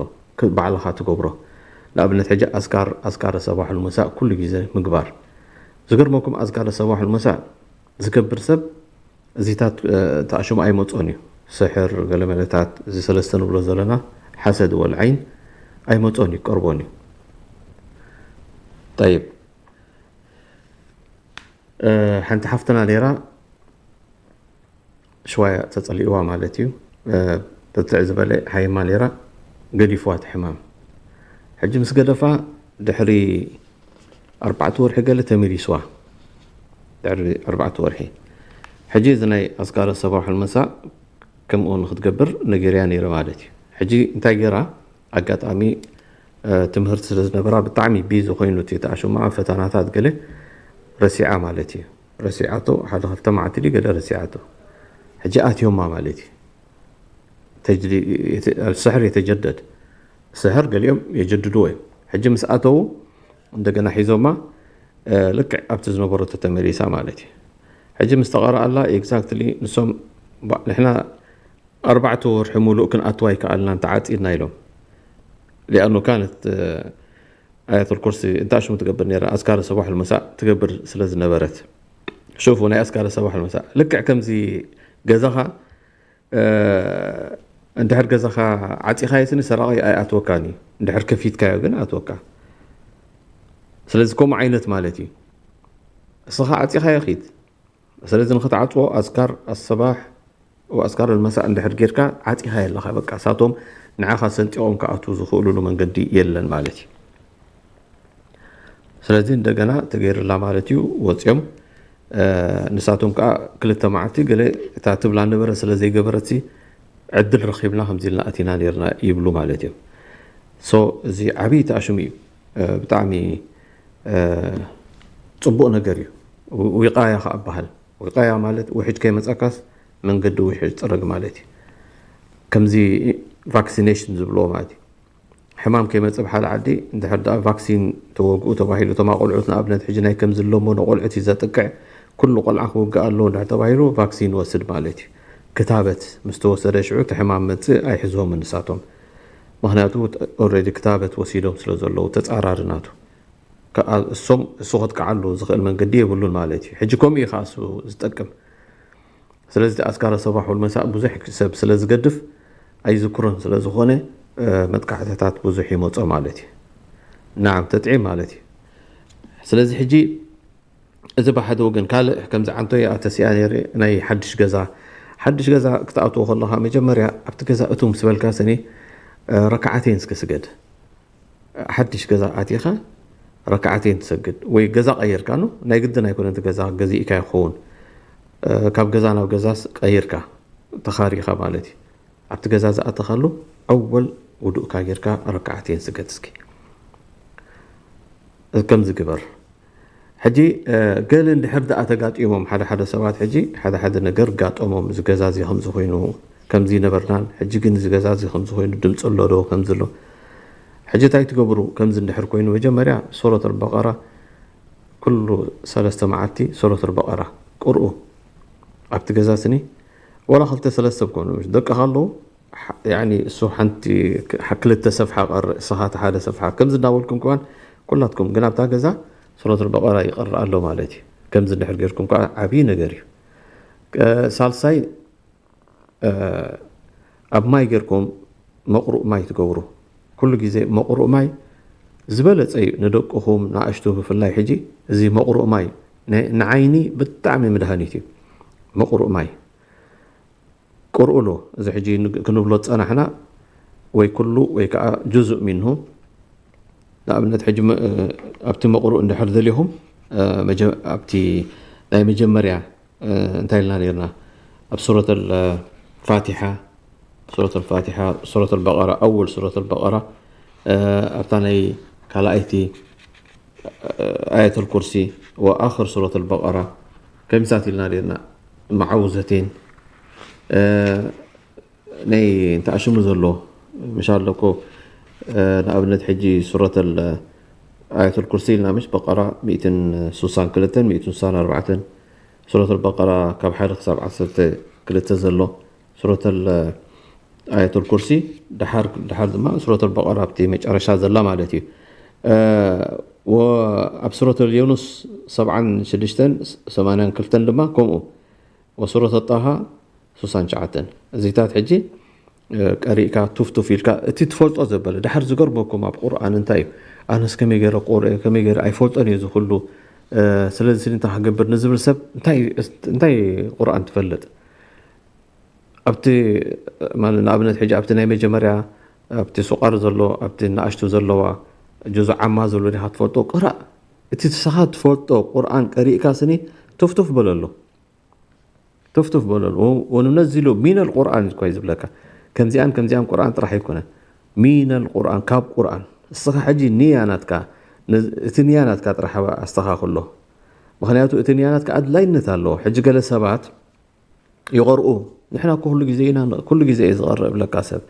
ባዕልኻ ትገብሮ። ንኣብነት ሕጂ ኣዝካር ኣዝካር ሰባሕ ልመሳእ ኩሉ ግዜ ምግባር። ዝገርመኩም ኣዝካር ሰባሕ ልመሳእ ዝገብር ሰብ እዚታት ተኣሽሙ ኣይመፅኦን እዩ። ስሕር ገለመለታት እዚ ሰለስተ ንብሎ ዘለና ሓሰድ ወልዓይን ኣይመፅኦን እዩ፣ ቀርቦን እዩ። ጠይብ፣ ሓንቲ ሓፍትና ነይራ ሽዋያ ተፀሊእዋ ማለት እዩ። ብርትዕ ዝበለ ሓይማ ነይራ፣ ገዲፍዋ እቲ ሕማም። ሕጂ ምስ ገደፋ ድሕሪ ኣርባዕተ ወርሒ ገለ ተመሊስዋ። ድሕሪ ኣርባዕተ ወርሒ ሕጂ እዚ ናይ ኣዝካረ ሰባሕ ልመሳእ ከምኡ ንክትገብር ነጊርያ ነይረ ማለት እዩ። ሕጂ እንታይ ገይራ? ኣጋጣሚ ትምህርቲ ስለ ዝነበራ ብጣዕሚ ቢዚ ኮይኑ እቲ ተኣሽማ ፈተናታት ገለ ረሲዓ ማለት እዩ። ረሲዓቶ ሓደ ክልተ መዓልቲ ድዩ ገለ ረሲዓቶ። ሕጂ ኣትዮማ ማለት እዩ። ስሕር የተጀደድ ስሕር ገሊኦም የጀድድዎ እዮም። ሕጂ ምስ ኣተዉ እንደገና ሒዞማ ልክዕ ኣብቲ ዝነበረቶ ተመሊሳ ማለት እዩ። ሕጂ ምስ ተቐረኣላ ኤግዛክትሊ ንሶም ንሕና ኣርባዕተ ወርሒ ሙሉእ ክንኣትዋ ኣይከኣልናን ተዓፂድና ኢሎም። ሊኣኑ ካነት ኣያተል ኩርሲ እንታሽሙ ትገብር ነራ ኣዝካር ሰባሕ ልመሳእ ትገብር ስለ ዝነበረት። ሹፉ ናይ ኣዝካር ሰባሕ ልመሳእ ልክዕ ከምዚ ገዛኻ እንድሕር ገዛኻ ዓፂኻዮ ስኒ ሰራቒ ኣይኣትወካን እዩ። እንድሕር ከፊትካዮ ግን ኣትወካ። ስለዚ ከምኡ ዓይነት ማለት እዩ። እስኻ ዓፂኻዮ ኺድ። ስለዚ ንኽትዓፅዎ ኣዝካር ኣሰባሕ ወኣዝካር ልመሳእ እንድሕር ጌርካ ዓፂኻ የለኻ። በቃ ሳቶም ንዓኻ ሰንጢቖም ክኣትዉ ዝኽእሉሉ መንገዲ የለን ማለት እዩ። ስለዚ እንደገና ተገይርላ ማለት እዩ። ወፂኦም ንሳቶም ከዓ ክልተ መዓልቲ ገለ እታ ትብላ ነበረ ስለ ዘይገበረትሲ ዕድል ረኺብና ከምዚ ኢልና ኣቲና ነርና ይብሉ ማለት እዮም። ሶ እዚ ዓብዪ ተኣሽሙ እዩ። ብጣዕሚ ፅቡቕ ነገር እዩ። ዊቃያ ከዓ በሃል። ዊቃያ ማለት ውሕጅ ከይመፀካስ መንገዲ ውሕጅ ፅረግ ማለት እዩ። ከምዚ ቫክሲኔሽን ዝብልዎ ማለት እዩ። ሕማም ከይመፅእ ብሓደ ዓዲ እንድሕር ደኣ ቫክሲን ተወግኡ ተባሂሉ እቶም ኣቆልዑት ንኣብነት ሕጂ ናይ ከምዚ ኣለሞ ንቆልዑት እዩ ዘጥቅዕ ኩሉ ቆልዓ ክውግእ ኣለዎ እንድሕር ተባሂሉ ቫክሲን ወስድ ማለት እዩ። ክታበት ምስ ተወሰደ ሽዑ እቲ ሕማም መፅእ ኣይሕዝቦምን ንሳቶም። ምክንያቱ ኦልሬዲ ክታበት ወሲዶም ስለ ዘለዉ ተፃራሪ ናቱ። እሶም እሱ ከጥቅዓሉ ዝኽእል መንገዲ የብሉን ማለት እዩ። ሕጂ ከምኡ እዩ ከዓ እሱ ዝጠቅም። ስለዚ ኣስካረ ሰባሕ ወልመሳእ ብዙሕ ሰብ ስለ ዝገድፍ ኣይዝክሮን ስለ ዝኾነ መጥቃዕትታት ብዙሕ ይመጾ ማለት እዩ። ናዓም ተጥዒም ማለት እዩ። ስለዚ ሕጂ እዚ ብሓደ ወገን ካልእ ከምዚ ዓንቶ ይኣ ተሲኣ ነይረ ናይ ሓድሽ ገዛ ሓድሽ ገዛ ክትኣትዎ ከለኻ መጀመርያ ኣብቲ ገዛ እቱ ምስ በልካ ሰኒ ረክዓተይን እስከ ስገድ። ሓድሽ ገዛ ኣቲኻ ረክዓተይን ትሰግድ ወይ ገዛ ቀይርካ ኖ ናይ ግድን ኣይኮነ እቲ ገዛ ገዚእካ ይኸውን ካብ ገዛ ናብ ገዛስ ቀይርካ ተኻሪኻ ማለት እዩ። ኣብቲ ገዛ ዝኣተኻሉ ኣወል ውዱእካ ጌርካ ረክዓተይን ስገድ እስኪ። ከምዚ ግበር። ሕጂ ገለ እንድሕር ደኣ ተጋጢሞም ሓደ ሓደ ሰባት፣ ሕጂ ሓደ ሓደ ነገር ጋጠሞም፣ እዚ ገዛ እዚ ከምዚ ኮይኑ ከምዚ ነበርናን ሕጂ ግን እዚ ገዛ እዚ ከምዚ ኮይኑ ድምፂ ኣሎ ዶ ከምዚ ኣሎ። ሕጂ እንታይ ትገብሩ? ከምዚ እንድሕር ኮይኑ መጀመርያ ሱረት ኣልበቀራ ኩሉ ሰለስተ መዓልቲ ሱረት ኣልበቀራ ቅርኡ። ኣብቲ ገዛ ስኒ ወላ ክልተ ሰለስተ ኮኑ ደቅኻ ኣለዉ። እሱ ሓንቲ ክልተ ሰፍሓ ቀርእ፣ እስኻ እቲ ሓደ ሰፍሓ። ከምዚ እናበልኩም ከማን ኩላትኩም ግን ኣብታ ገዛ ሱረት ኣልበቀራ ይቀርእ ኣሎ ማለት እዩ። ከምዚ እንድሕር ጌርኩም ከዓ ዓብዪ ነገር እዩ። ሳልሳይ ኣብ ማይ ጌርኩም መቕሩእ ማይ ትገብሩ። ኩሉ ግዜ መቕሩእ ማይ ዝበለጸ እዩ ንደቅኹም ንኣሽቱ ብፍላይ። ሕጂ እዚ መቕሩእ ማይ ንዓይኒ ብጣዕሚ መድሃኒት እዩ። መቕሩእ ማይ ቅርኡሉ። እዚ ሕጂ ክንብሎ ዝጸናሕና ወይ ኩሉ ወይ ከዓ ጁዙእ ሚንሁ። ንኣብነት ሕጂ ኣብቲ መቕሩእ እንድሕር ደሊኹም ኣብቲ ናይ መጀመርያ እንታይ ኢልና ነርና? ኣብ ሱረት ፋቲሓ ሱረት ፋቲሓ ሱረት በቀራ ኣወል ሱረት በቀራ ኣብታ ናይ ካልኣይቲ ኣየት ኩርሲ ወኣኽር ሱረት በቀራ ከሚሳት ኢልና ነርና። መዓውዘቴን ናይ እንታይ ሽሙ ዘሎ ምሽ ኣለኮ። ንኣብነት ሕጂ ሱረት ኣየት ኩርሲ ኢልና ምሽ በቀራ ሚእትን ሱሳን ክልተን ሚእትን ሱሳን ኣርባዕተን ሱረት ኣልበቀራ ካብ ሓደ ክሳብ ዓሰርተ ክልተ ዘሎ ሱረት ኣየት ኩርሲ ድሓር ድሓር ድማ ሱረት ኣልበቀራ ኣብቲ መጨረሻ ዘላ ማለት እዩ። ኣብ ሱረት ዮኑስ ሰብዓን ሽዱሽተን ሰማንያን ክልተን ድማ ከምኡ ወሱረት ጣሃ ሱሳን ሸዓተን እዚታት ሕጂ ቀሪእካ ቱፍቱፍ ኢልካ እቲ ትፈልጦ ዘበለ ድሓር ዝገርመኩም ኣብ ቁርኣን እንታይ እዩ? ኣነስ ከመይ ገይረ ቁርእ ከመይ ገይረ ኣይፈልጦን እዩ ዝኩሉ። ስለዚ ስኒ እንታይ ክገብር ንዝብል ሰብ እንታይ እንታይ ቁርኣን ትፈልጥ? ኣብቲ ማለት ንኣብነት ሕጂ ኣብቲ ናይ መጀመርያ ኣብቲ ሱቃር ዘሎ ኣብቲ ንኣሽቱ ዘለዋ ጁዙ ዓማ ዘሎ ዲኻ ትፈልጦ? ቅራእ። እቲ ንስኻ ትፈልጦ ቁርኣን ቀሪእካ ስኒ ቱፍቱፍ በለሉ። ቱፍቱፍ በለሉ። ወኑነዚሉ ሚነል ቁርኣን እኳ እዩ ዝብለካ። ከምዚኣን ከምዚኣን ቁርኣን ጥራሕ ኣይኮነን። ሚነል ቁርኣን፣ ካብ ቁርኣን። እስኻ ሕጂ ንያ ናትካ፣ እቲ ንያ ናትካ ጥራሕ ኣስተኻኽሎ። ምኽንያቱ እቲ ንያ ናትካ ኣድላይነት ኣለዎ። ሕጂ ገለ ሰባት ይቐርኡ። ንሕና እኮ ኩሉ ግዜ ኢና፣ ኩሉ ግዜ እየ ዝቐርእ እብለካ ሰብ።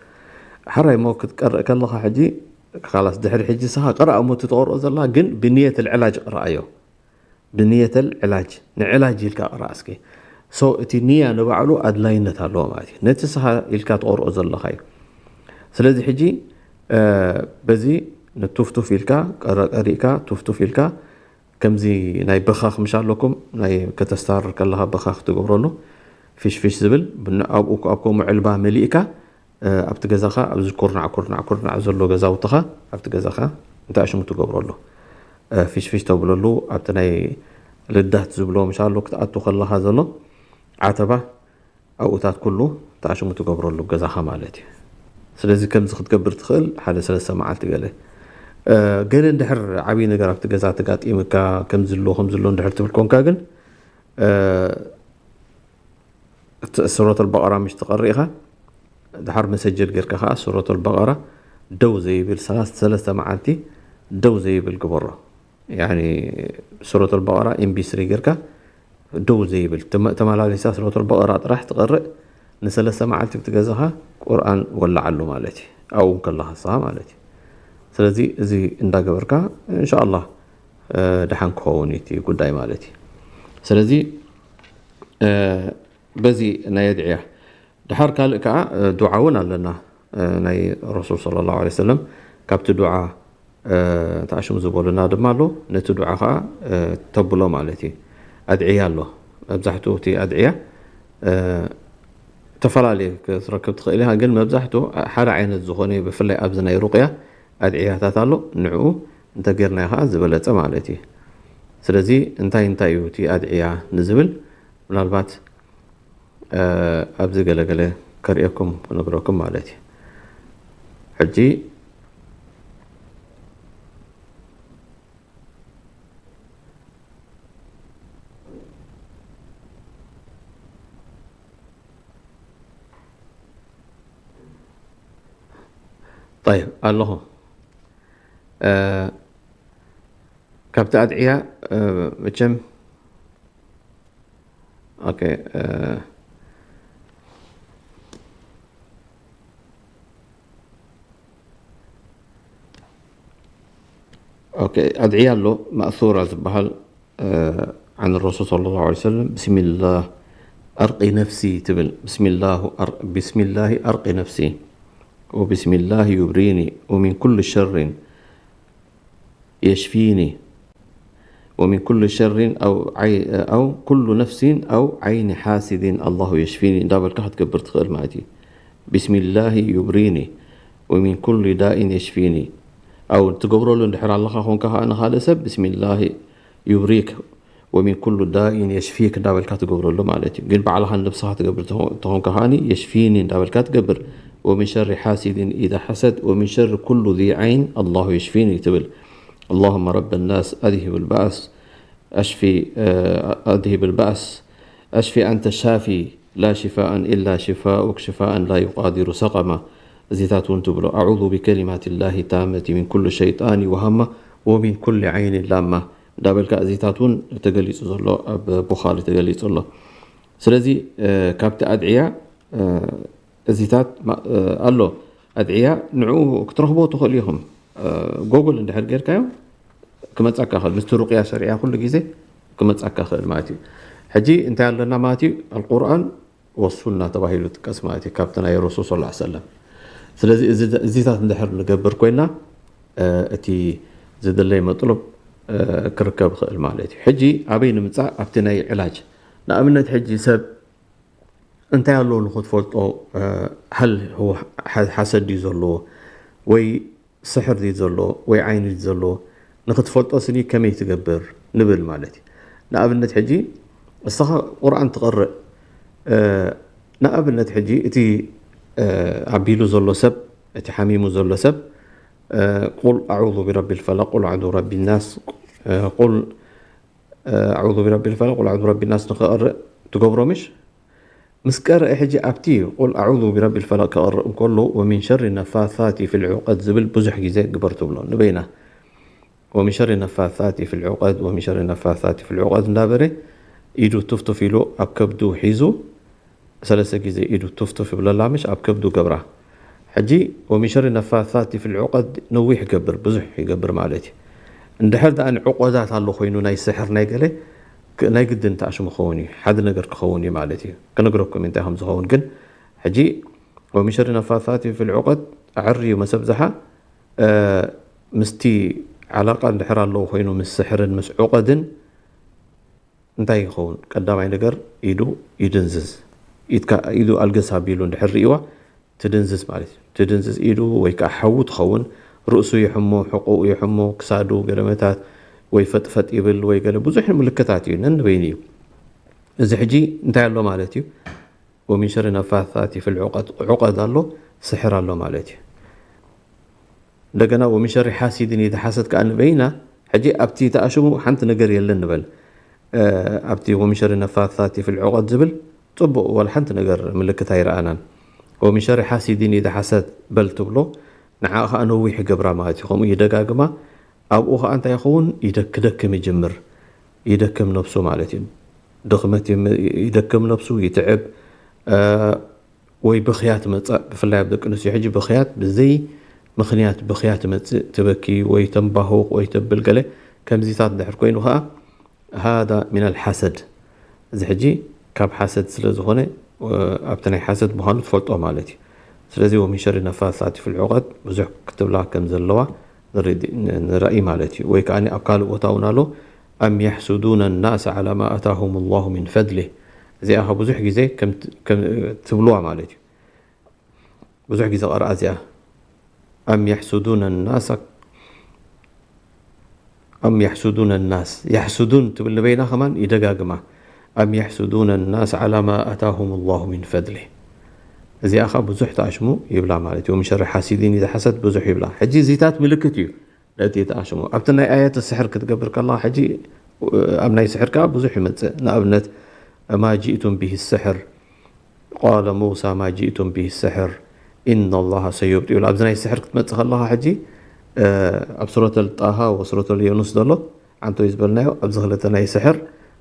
ሓራይ እሞ ክትቀርእ ከለኻ ሕጂ ካላስ ድሕሪ ሕጂ እስኻ ቅረኣ እሞ እቲ ትቐርኦ ዘለኻ ግን ብንየት ልዕላጅ ቅረኣዮ። ብንየተል ዕላጅ ንዕላጅ ኢልካ ቅራእ እስኪ። ሶ እቲ ንያ ንባዕሉ ኣድላይነት ኣለዎ ማለት እዩ። ነቲ ስኻ ኢልካ ትቐርኦ ዘለኻ እዩ። ስለዚ ሕጂ በዚ ንቱፍቱፍ ኢልካ ቀረቀሪእካ ቱፍቱፍ ኢልካ ከምዚ ናይ በኻኽ ምሽ ኣለኩም ናይ ከተስታርር ከለኻ በኻኽ ትገብረሉ ፊሽፊሽ ዝብል ኣብኡ ኣብ ከምኡ ዕልባ መሊእካ ኣብቲ ገዛኻ ኣብዚ ኩርናዕ ኩርናዕ ኩርናዕ ዘሎ ገዛውትኻ ኣብቲ ገዛኻ እንታይ ሽሙ ትገብረሉ ፊሽፊሽ ተብለሉ ኣብቲ ናይ ልዳት ዝብሎ ምሻሎ ክትኣቱ ከለኻ ዘሎ ዓተባ ኣብኡታት ኩሉ እንታይ ሽሙ ትገብረሉ ገዛኻ ማለት እዩ። ስለዚ ከምዚ ክትገብር ትኽእል ሓደ ሰለስተ መዓልቲ ገለ ገለ እንድሕር ዓብዪ ነገር ኣብቲ ገዛ ተጋጢምካ ከምዚ ኣሎ ከምዚ ኣሎ እንድሕር ትብል ኮንካ ግን ሱረት ኣልበቀራ ምሽ ትቐሪ ኢኻ ድሓር መሰጀል ጌርካ ከዓ ሱረት ኣልበቀራ ደው ዘይብል ሰለስተ መዓልቲ ደው ዘይብል ግበሮ። ያኒ ሱረት ኣልበቀራ ኤምቢ ስሪ ጌርካ ደው ዘይብል ተመላሊሳ ሱረት ኣልበቀራ ጥራሕ ትቐርእ ንሰለስተ መዓልቲ ብትገዛኻ ቁርኣን ወላዓሉ ማለት እዩ። ኣብኡ ከለኻ ስኻ ማለት እዩ። ስለዚ እዚ እንዳገበርካ እንሻ ኣላህ ደሓን ክኸውን እቲ ጉዳይ ማለት እዩ። ስለዚ በዚ ናይ ኣድዕያ ድሓር ካልእ ከዓ ዱዓ እውን ኣለና ናይ ረሱል صلى الله عليه وسلم ካብቲ ዱዓ ተኣሽሙ ዝበሉና ድማ ኣሎ። ነቲ ዱዓ ከዓ ተብሎ ማለት እዩ። ኣድዕያ ኣሎ። መብዛሕትኡ እቲ ኣድዕያ ተፈላለየ ክትረክብ ትኽእል ኢኻ፣ ግን መብዛሕትኡ ሓደ ዓይነት ዝኾነ ብፍላይ ኣብዚ ናይ ሩቅያ ኣድዕያታት ኣሎ። ንዕኡ እንተጌርናዮ ከዓ ዝበለፀ ማለት እዩ። ስለዚ እንታይ እንታይ እዩ እቲ ኣድዕያ ንዝብል ምናልባት ኣብዚ ገለገለ ከርእየኩም ክነግረኩም ማለት እዩ። ሕጂ طيب ኣለኹ። እ፣ ካብቲ ኣድዕያ፣ እ፣ መቸም፣ ኦኬ፣ እ፣ ኦኬ፣ ኣድዕያ ኣሎ፣ ማእሱራ ዝበሃል፣ እ፣ عن الرسول صلى الله عليه وسلم، بسم الله أرقي نفسي ትብል። بسم الله أر-، بسم الله أرقي نفسي، وبسم الله يبريني، ومن كل شر يشفيني، ومن كل شر أو عي-، أو كل نفس أو عين حاسد الله يشفيني እንዳበልካ ክትገብር ትኽእል ማለት እዩ። بسم الله يبريني ومن كل داء يشفيني። أو ትገብረሉ እንድሕር ኣለኻ ኮንካ ከኣ ንኻልእ ሰብ بسم الله يبريك ومن كل داء يشفيك እንዳበልካ ትገብረሉ ማለት እዩ። ግን ባዕልኻ ንነብስኻ ትገብር ተኾ-፣ ተኾንካ ከኣ يشفيني እንዳበልካ ትገብር። ومن شر حاسد إذا حسد ومن شر كل ذي عين الله يشفيني ትብል። اللهم رب الناس أذهب البأس أشفي، እ፣ أذهب البأس أشفي أنت الشافي لا شفاء إلا شفاؤك شفاء لا يغادر سقما። እዚታት እውን ትብሎ። أعوذ بكلمات الله التامة من كل شيطان وهمة ومن كل عين لامة እንዳበልካ እዚታት እውን ተገሊጹ ዘሎ ኣብ ቡኻሪ ተገሊጹ ኣሎ። ስለዚ፣ እ፣ ካብቲ ኣድዕያ፣ እ፣ እዚታት ማ-፣ እ፣ ኣሎ። ኣድዕያ ንዕኡ ክትረኽቦ ትኽእሉ ኢኹም። እ፣ ጎግል እንድሕር ጌርካዮ ክመጻካ ይኽእል። ምስቲ ሩቅያ ሸሪዓ ኩሉ ግዜ ክመጻካ ይኽእል ማለት እዩ። ሕጂ እንታይ ኣለና ማለት እዩ? ኣልቁርኣን ወሱና ተባሂሉ ይጥቀስ ማለት እዩ፣ ካብቲ ናይ ረሱል ሰለላሁ ዐለይሂ ወሰለም። ስለዚ እዚ፣ እዚታት እንድሕር ንገብር ኮይና፣ እ፣ እቲ ዝድለይ መጥሉብ፣ እ፣ ክርከብ ይኽእል ማለት እዩ። ሕጂ ኣበይ ንምጻእ? ኣብቲ ናይ ዕላጅ። ንኣብነት ሕጂ ሰብ እንታይ ኣለዎ ንኽትፈልጦ፣ እ፣ ሀል هو ሐ-፣ ሐሰድ ድዩ ዘለዎ ወይ ስሕር ድዩ ዘለዎ ወይ ዓይኒ ድዩ ዘለዎ ንኽትፈልጦ ስኒ ከመይ ትገብር ንብል ማለት እዩ። ንኣብነት ሕጂ እስኻ ቁርኣን ትቐርእ፣ እ፣ ንኣብነት ሕጂ እቲ፣ እ፣ ኣቢሉ ዘሎ ሰብ፣ እቲ ሓሚሙ ዘሎ ሰብ፣ እ፣ ቁል ኣዑዙ ቢረቢል ፈለቅ፣ ቁል ኣዑዙ ቢረቢ ናስ፣ እ፣ ቁል፣ እ፣ ኣዑዙ ቢረቢል ፈለቅ፣ ቁል ኣዑዙ ቢረቢ ናስ ንኽቐርእ ትገብሮ ምሽ? ምስ ቀርአ ሕጂ ኣብቲ ቁል ኣዑዙ ቢረቢል ፈለቅ ክቐርእ እንከሎ ወሚን ሸሪ ነፋሳቲ ፊል ዑቀድ ዝብል ብዙሕ ግዜ ግበር ትብሎ። ንበይና ወሚን ሸሪ ነፋሳቲ ፊል ዑቀድ፣ ወሚን ሸሪ ነፋሳቲ ፊል ዑቀድ እንዳበረ ኢዱ ቱፍቱፍ ኢሉ ኣብ ከብዱ ሒዙ ሰለስተ ግዜ ኢዱ ቱፍቱፍ ይብለላ፣ ምሽ ኣብ ከብዱ ገብራ። ሕጂ ወሚን ሸሪ ነፋሳቲ ፊል ዑቀድ ነዊሕ ይገብር፣ ብዙሕ ይገብር ማለት እዩ። እንድሕር ደኣ ንዑቆዳት ኣሎ ኮይኑ ናይ ስሕር ናይ ገለ ክ-፣ ናይ ግድን ተኣሽሙ ክኸውን እዩ፣ ሓደ ነገር ክኸውን እዩ ማለት እዩ። ክነግረኩም እንታይ ከም ዝኸውን ግን። ሕጂ ወሚን ሸሪ ነፋሳቲ ፊል ዑቀድ ኣዕርዩ መሰብዝሓ፣ እ፣ ምስቲ ዓላቃ እንድሕር ኣለዎ ኮይኑ ምስ ስሕርን ምስ ዑቀድን እንታይ ይኸውን? ቀዳማይ ነገር ኢዱ ይድንዝዝ። ኢድካ፣ ኢዱ ኣልገስ ኣቢሉ እንድሕር ርእይዋ ትድንዝዝ ማለት እዩ። ትድንዝዝ ኢዱ ወይ ከዓ ሓዊ ትኸውን፣ ርእሱ ይሕሞ፣ ሕቆኡ ይሕሞ፣ ክሳዱ ገለመታት ወይ ፈጥፈጥ ይብል ወይ ገለ ብዙሕ ምልክታት እዩ፣ ነንበይኑ እዩ። እዚ ሕጂ እንታይ ኣሎ ማለት እዩ? ወሚን ሸሪ ነፋሳቲ ፊል ዑቀድ፣ ዑቀድ ኣሎ፣ ስሕር ኣሎ ማለት እዩ። እንደገና ወሚን ሸሪ ሓሲድን ኢዛ ሓሰድ ከኣ ንበይና። ሕጂ ኣብቲ ተኣሽሙ ሓንቲ ነገር የለን ንበል። እ፣ ኣብቲ ወሚን ሸሪ ነፋሳቲ ፊል ዑቀድ ዝብል ጽቡቕ፣ ዋላ ሓንቲ ነገር ምልክት ኣይረኣናን። ወሚን ሸሪ ሓሲድን ኢዛ ሓሰድ በል ትብሎ፣ ንዓ ከኣ ነዊሕ ይገብራ ማለት እዩ። ከምኡ ይደጋግማ፣ ኣብኡ ከኣ እንታይ ይኸውን? ይደክ-፣ ክደክም ይጅምር። ይደክም ነብሱ ማለት እዩ። ድኽመት ይም-፣ ይደክም ነብሱ፣ ይትዕብ፣ እ፣ ወይ ብኽያት መጸእ። ብፍላይ ኣብ ደቂ ኣንስትዮ ሕጂ ብኽያት ብዘይ ምኽንያት ብኽያት መጽእ፣ ትበኪ ወይ ተንባሁቕ ወይ ተብል ገለ ከምዚታት እንድሕር ኮይኑ ከኣ ሃዳ ሚነል ሓሰድ። እዚ ሕጂ ካብ ሓሰድ ስለ ዝኾነ፣ እ፣ ኣብቲ ናይ ሓሰድ ምዃኑ ትፈልጦ ማለት እዩ። ስለዚ ወሚን ሸሪ ነፋሳቲ ፊል ዑቀድ ብዙሕ ክትብላ ከም ዘለዋ ንርድ-፣ ን-፣ ንራኢ ማለት እዩ። ወይ ከኣ ኣብ ካልእ ቦታ እውን ኣሎ፣ ኣም የሕሱዱነ ናስ ዓላ ማ ኣታሁም ላሁ ሚን ፈድሊህ። እዚኣ ከ ብዙሕ ግዜ ከም ት-፣ ከም ትብልዋ ማለት እዩ። ብዙሕ ግዜ ቀርኣ እዚኣ። ኣም የሕሱዱነ ናስ፣ ኣም የሕሱዱነ ናስ። የሕሱዱን ትብል ንበይና ከማን ይደጋግማ። ኣም የሕሱዱነ ናስ ዓላ ማ ኣታሁም ላሁ ሚን ፈድሊህ። እዚኣ ከ ብዙሕ ተኣሽሙ ይብላ ማለት እዩ። ወሚን ሸሪ ሓሲዲን ኢዛ ሓሰድ ብዙሕ ይብላ። ሕጂ እዚታት ምልክት እዩ። ነቲ ተኣሽሙ። ኣብቲ ናይ ኣያት ስሕር ክትገብር ከለኻ ሕጂ፣ ኣብ ናይ ስሕር ከኣ ብዙሕ ይመጽእ። ንኣብነት፣ ማ ጂእቱም ቢሂ ስሕር፣ ቃለ ሙሳ ማ ጂእቱም ቢሂ ስሕር፣ إن الله سيبطل ይብሉ። ኣብዚ ናይ ስሕር ክትመጽእ ከለኻ ሕጂ ኣብ ሱረተል ጣሃ ወሱረተል ዮኑስ ዘሎ ዓንቶ እዩ ዝበልናዮ። ኣብዚ ክልተ ናይ ስሕር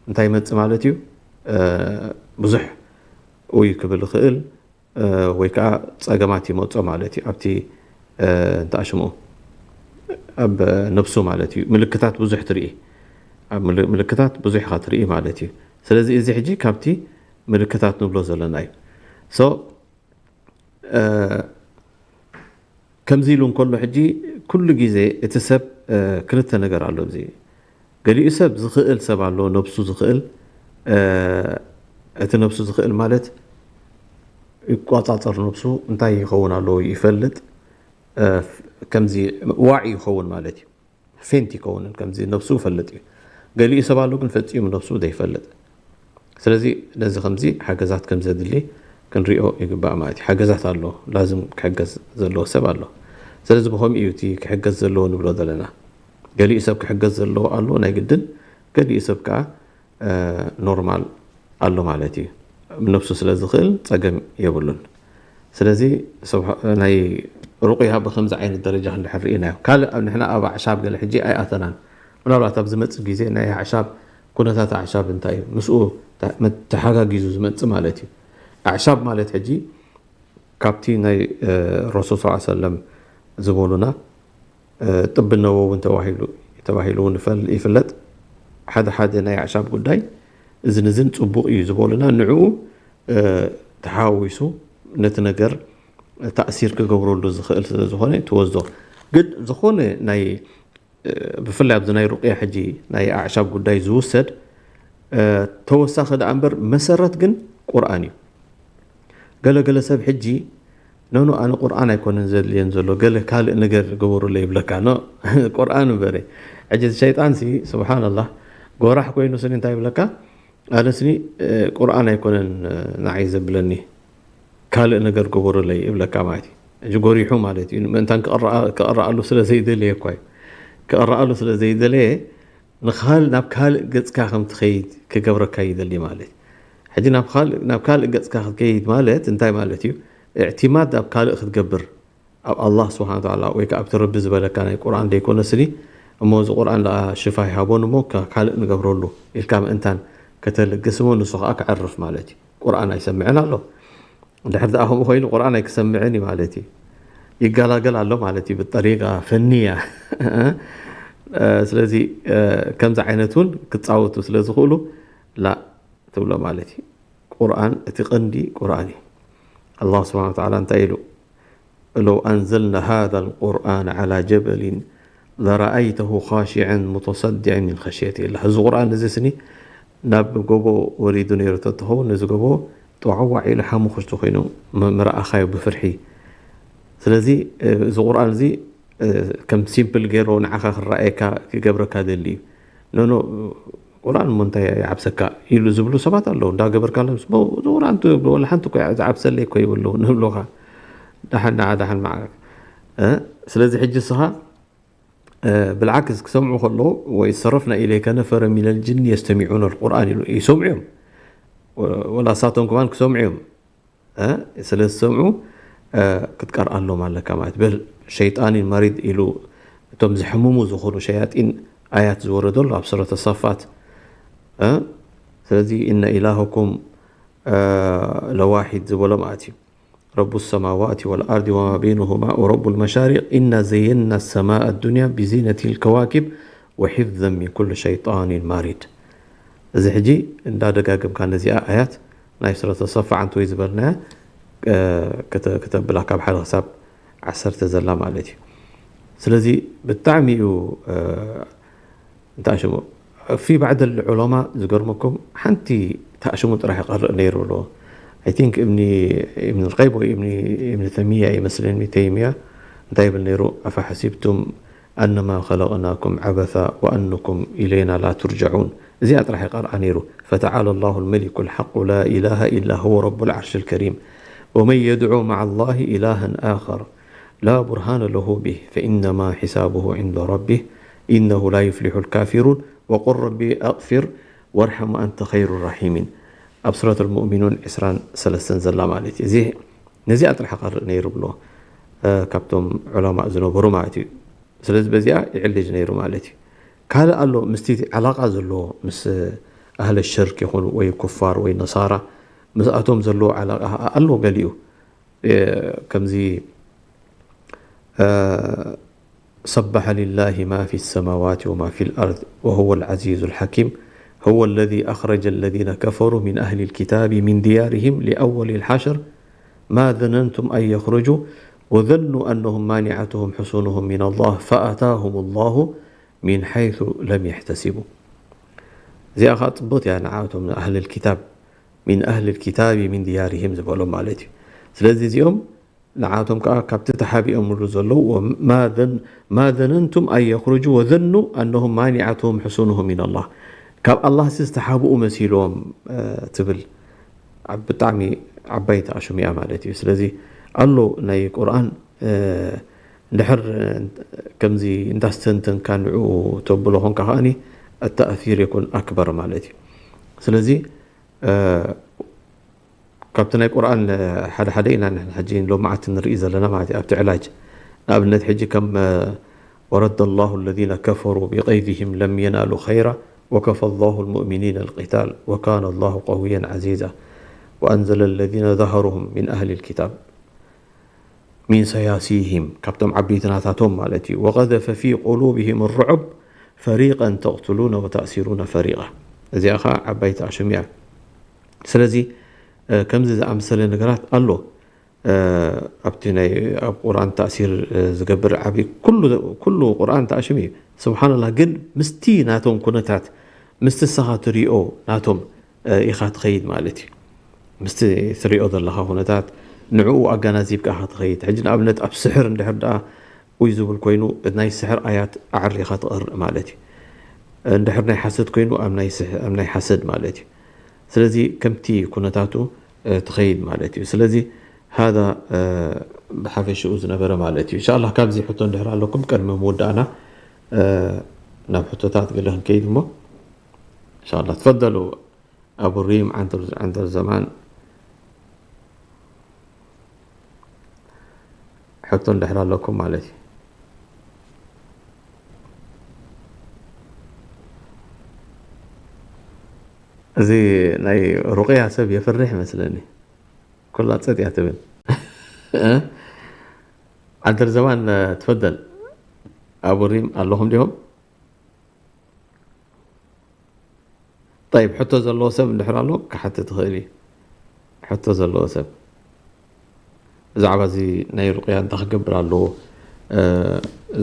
እንታይ ይመጽእ ማለት እዩ? ብዙሕ እዩ ክብል ይኽእል ወይ ከዓ ጸገማት ይመጾ ማለት እዩ። ኣብቲ እንታይ ሽሙ ኣብ ነብሱ ማለት እዩ። ምልክታት ብዙሕ ትርኢ፣ ኣብ ምልክታት ብዙሕ ኢኻ ትርኢ ማለት እዩ። ስለዚ እዚ ሕጂ ካብቲ ምልክታት ንብሎ ዘለና እዩ። ከምዚ ኢሉ እንከሎ ሕጂ ኩሉ ግዜ እቲ ሰብ ክልተ ነገር ኣሎ። እዚ ገሊኡ ሰብ ዝኽእል ሰብ ኣሎ፣ ነብሱ ዝኽእል፣ እቲ ነብሱ ዝኽእል ማለት ይቆጻጸር፣ ነብሱ እንታይ ይኸውን ኣለዎ ይፈልጥ፣ ከምዚ ዋዒ ይኸውን ማለት እዩ። ፌንት ይከውንን ከምዚ ነብሱ ይፈልጥ እዩ። ገሊኡ ሰብ ኣሎ ግን ፈጺሙ ነብሱ ዘይፈልጥ። ስለዚ ነዚ ከምዚ ሓገዛት ከም ዘድሊ ክንሪኦ ይግባእ ማለት እዩ። ሓገዛት ኣሎ፣ ላዝም ክሕገዝ ዘለዎ ሰብ ኣሎ። ስለዚ ብኸምኡ እዩ እቲ ክሕገዝ ዘለዎ ንብሎ ዘለና። ገሊኡ ሰብ ክሕገዝ ዘለዎ ኣሎ ናይ ግድን፣ ገሊኡ ሰብ ከዓ ኖርማል ኣሎ ማለት እዩ። ነብሱ ስለ ዝኽእል ጸገም የብሉን። ስለዚ ናይ ሩቕያ ብከምዚ ዓይነት ደረጃ እንድሕር ርኢናዮ፣ ካልእ ንሕና ኣብ ኣዕሻብ ገለ ሕጂ ኣይኣተናን። ምናልባት ኣብ ዝመጽእ ግዜ ናይ ኣዕሻብ ኩነታት ኣዕሻብ እንታይ እዩ ምስኡ ተሓጋጊዙ ዝመጽእ ማለት እዩ። ኣዕሻብ ማለት ሕጂ ካብቲ ናይ ረሱል ስ ሰለም ዝበሉና ጥቢ ነበዊ እውን ተባሂሉ እውን ይፍለጥ። ሓደ ሓደ ናይ ኣዕሻብ ጉዳይ እዝን እዝን ጽቡቕ እዩ ዝበሉና፣ ንዕኡ ተሓዋዊሱ ነቲ ነገር ታእሲር ክገብረሉ ዝኽእል ስለ ዝኾነ ትወስዶ። ግን ዝኾነ ናይ ብፍላይ ኣብዚ ናይ ሩቕያ ሕጂ ናይ ኣዕሻብ ጉዳይ ዝውሰድ ተወሳኺ ደኣ እምበር መሰረት ግን ቁርኣን እዩ። ገለ ገለ ሰብ ሕጂ ኖኖ ኣነ ቁርኣን ኣይኮነን ዘድልየን ዘሎ ገለ ካልእ ነገር ግበሩለይ ይብለካ። ኖ ቁርኣን እምበረ። ሕጂ ሸይጣንሲ ስብሓንላህ ጎራሕ ኮይኑስኒ እንታይ ይብለካ? ኣነስኒ ቁርኣን ኣይኮነን ንዓይ ዘብለኒ ካልእ ነገር ግበሩለይ ይብለካ ማለት እዩ። ሕጂ ጎሪሑ ማለት እዩ። ምእንታን ክቕረኣሉ ስለ ዘይደለየ እኳ እዩ። ክቕረኣሉ ስለ ዘይደለየ ንኻል ናብ ካልእ ገጽካ ከም ትኸይድ ክገብረካ ይደሊ ማለት እዩ። ሕጂ ናብ ካልእ ናብ ካልእ ገጽካ ክትከይድ ማለት እንታይ ማለት እዩ? እዕቲማድ ኣብ ካልእ ክትገብር፣ ኣብ ኣላህ ስብሓን ወተዓላ ወይ ከዓ ኣብቲ ረቢ ዝበለካ ናይ ቁርኣን ዘይኮነ ስኒ እሞ እዚ ቁርኣን ደኣ ሽፋ ይሃቦን እሞ ካልእ ንገብረሉ ኢልካ ምእንታን ከተልግስ እሞ ንሱ ከዓ ክዕርፍ ማለት እዩ። ቁርኣን ኣይሰምዕን ኣሎ። እንድሕር ደኣ ከምኡ ኮይኑ ቁርኣን ኣይክሰምዕን እዩ ማለት እዩ። ይገላገል ኣሎ ማለት እዩ ብጠሪቃ ፈንያ። ስለዚ ከምዚ ዓይነት እውን ክፃወቱ ስለ ዝኽእሉ ላ ትብሎ ማለት እዩ። ቁርኣን እቲ ቀንዲ ቁርኣን እዩ። ኣላህ ስብሓን ወተዓላ እንታይ ኢሉ? ለው ኣንዘልና ሃዛ ልቁርኣን ዓላ ጀበሊን ለረኣይተሁ ኻሽዐን ሙተሰዲዐን ሚን ኸሽየት ኢላ። እዚ ቁርኣን እዚ ስኒ ናብ ጎቦ ወሪዱ ነይሩ ተትኸውን ነዚ ጎቦ ጠዋዕዋዕ ኢሉ ሓሙኽሽቲ ኮይኑ ምረኣኻዮ ብፍርሒ። ስለዚ እዚ ቁርኣን እዚ ከም ሲምፕል ገይሩ ንዓኻ ክረኣየካ ክገብረካ ደሊ እዩ። ኖኖ ቁርኣን እሞ እንታይ ይዓብሰካ ኢሉ ዝብሉ ሰባት ኣለዉ። እንዳገበርካሎም ቁርኣን ትብሉ ወላ ሓንቲ እኮ ዝዓብሰለይ እኮ ይብሉ ንብሉኻ። ደሓን ደሓን ደሓን ማዕረግ። ስለዚ ሕጂ እስኻ ብልዓክስ ክሰምዑ ከለዉ ወይ ሰረፍና ኢለይከ ነፈረ ሚነል ጅኒ የስተሚዑነ ልቁርኣን ኢሉ ይሰምዑ እዮም። ወላ እሳቶም ከማን ክሰምዑ እዮም። ስለ ዝሰምዑ ክትቀርኣሎም ኣለካ ማለት በል ሸይጣን ማሪድ ኢሉ እቶም ዝሕምሙ ዝኾኑ ሸያጢን ኣያት ዝወረደሉ ኣብ ሱረት ሰፋት። ስለዚ እነ ኢላሁኩም ለዋሒድ ዝበሎ ማለት እዩ። ረቡ ሰማዋት ወልኣርድ ወማ በይነሁማ ወረቡ ልመሻሪቅ ኢና ዘየና ሰማእ ኣዱንያ ብዚነት ልከዋኪብ ወሒፍዘን ሚን ኩል ሸይጣን ማሪድ። እዚ ሕጂ እንዳደጋገምካ ነዚኣ ኣያት ናይ ሱረት ሰፋ ዓንተወይ ዝበልናያ ክተ- ክተብላ ካብ ሓደ ክሳብ ዓሰርተ ዘላ ማለት እዩ። ስለዚ ብጣዕሚ እዩ እንታይ ሽሙ ፊ ባዕድ ዑለማ ዝገርመኩም ሓንቲ ታእሽሙ ጥራሕ ይቀርእ ነይሩ ኣሎ። I think እብኒ እብኒ ቀይም ወይ እብኒ እብኒ ተሚያ ይመስለኒ ተይሚያ እንታይ ይብል ነይሩ ኣፈሐሲብቱም أنما خلقناكم عبثا وأنكم إلينا لا ترجعون እዚኣ ጥራሕ ይቀርኣ ነይሩ። فتعالى الله الملك الحق لا إله إلا هو رب العرش الكريم ومن يدع مع الله إلها آخر لا برهان له به فإنما حسابه عند ربه إنه لا يفلح الكافرون وقل رب اغفر وارحم وأنت خير الراحمين ኣብ ሱረት المؤمنون عسران ثلاثة ዘላ ማለት እዩ። እዚ ነዚኣ ጥራሕ ቀርእ ነይሩ ብሎ ካብቶም ዑለማእ ዝነበሩ ማለት እዩ። ስለዚ በዚኣ ይዕልጅ ነይሩ ማለት እዩ። ካልእ ኣሎ ምስቲ ዓላቃ ዘለዎ ምስ ኣህለ ሽርክ ይኹን ወይ ኩፋር ወይ ነሳራ ምስኣቶም ዘለዎ ዓላቃ ኣሎ ገሊኡ ከምዚ سبح لله ما في السماوات وما في الأرض وهو العزيز الحكيم هو الذي أخرج الذين كفروا من أهل الكتاب من ديارهم لأول الحشر ما ظننتم أن يخرجوا وظنوا أنهم مانعتهم حصونهم من الله فأتاهم الله من حيث لم يحتسبوا እዚኣ ኸዓ ፅቡቅ እያ ንዓቶም ኣህል ኪታብ من أهل الكتاب من ديارهم ዝበሎም ማለት እዩ። ስለዚ እዚኦም ንዓቶም ከዓ ካብቲ ተሓቢኦምሉ ዘለዉ ما ظننتم أن يخرجوا وظنوا أنهم مانعتهم حصونهم من الله ካብ ኣላህ ዝተሓብኡ መሲልዎም ትብል ብጣዕሚ ዓባይቲ ኣሽሚያ ማለት እዩ። ስለዚ ኣሎ ናይ ቁርኣን ድሕር ከምዚ እንዳስተንተንካ ንዕኡ ተብሎ ኾንካ ከኣኒ التأثير يكون أكبر ማለት እዩ። ስለዚ ካብቲ ናይ ቁርኣን ሓደ ሓደ ኢና ንሕና ሕጂ ሎማዓት ንርኢ ዘለና ማለት እዩ ኣብቲ ዕላጅ ንኣብነት ሕጂ ከም ورد الله الذين كفروا بغيظهم لم ينالوا خيرا وكفى الله المؤمنين القتال وكان الله قويا عزيزا وأنزل الذين ظهروهم من أهل الكتاب من سياسيهم ካብቶም ዓበይቲ ናታቶም ማለት እዩ وقذف في قلوبهم الرعب فريقا تقتلون وتأسرون فريقا እዚኣ ኸዓ ዓባይቲ ኣሽሚያ ስለዚ ከምዚ ዝኣመሰለ ነገራት ኣሎ ኣብቲ ናይ ኣብ ቁርኣን ተእሲር ዝገብር ዓብይ ኩሉ ቁርኣን ተኣሽም እዩ ስብሓንላህ ግን ምስቲ ናቶም ኩነታት ምስቲ ንስኻ ትሪኦ ናቶም ኢኻ ትኸይድ ማለት እዩ ምስቲ ትሪኦ ዘለኻ ኩነታት ንዕኡ ኣገናዚብካ ኢኻ ትኸይድ ሕጂ ንኣብነት ኣብ ስሕር እንድሕር ደኣ ኡይ ዝብል ኮይኑ ናይ ስሕር ኣያት ኣዕሪኻ ትቐርእ ማለት እዩ እንድሕር ናይ ሓሰድ ኮይኑ ኣብ ናይ ሓሰድ ማለት እዩ ስለዚ ከምቲ ኩነታቱ ትኸይድ ማለት እዩ ስለዚ ሃذا ብሓፈሽኡ ዝነበረ ማለት እዩ ኢንሻላህ ካብዚ ሕቶ እንድሕር ኣለኩም ቅድሚ ምውዳእና ናብ ሕቶታት ገለ ክንከይድ እሞ ኢንሻላህ ትፈደሉ ኣቡ ሪም ዓንተር ዘማን ሕቶ እንድሕር ኣለኩም ማለት እዩ እዚ ናይ ሩቅያ ሰብ የፍርሕ ይመስለኒ ኩላ ጸጥ እያ ትብል ዓንተር ዘማን ትፈደል ኣቡ ሪም ኣለኹም ዲኹም طيب ሕቶ ዘለዎ ሰብ እንድሕር ኣሎ ክሓትት ይኽእል እዩ ሕቶ ዘለዎ ሰብ ብዛዕባ እዚ ናይ ሩቅያ እንታይ ክገብር ኣለዎ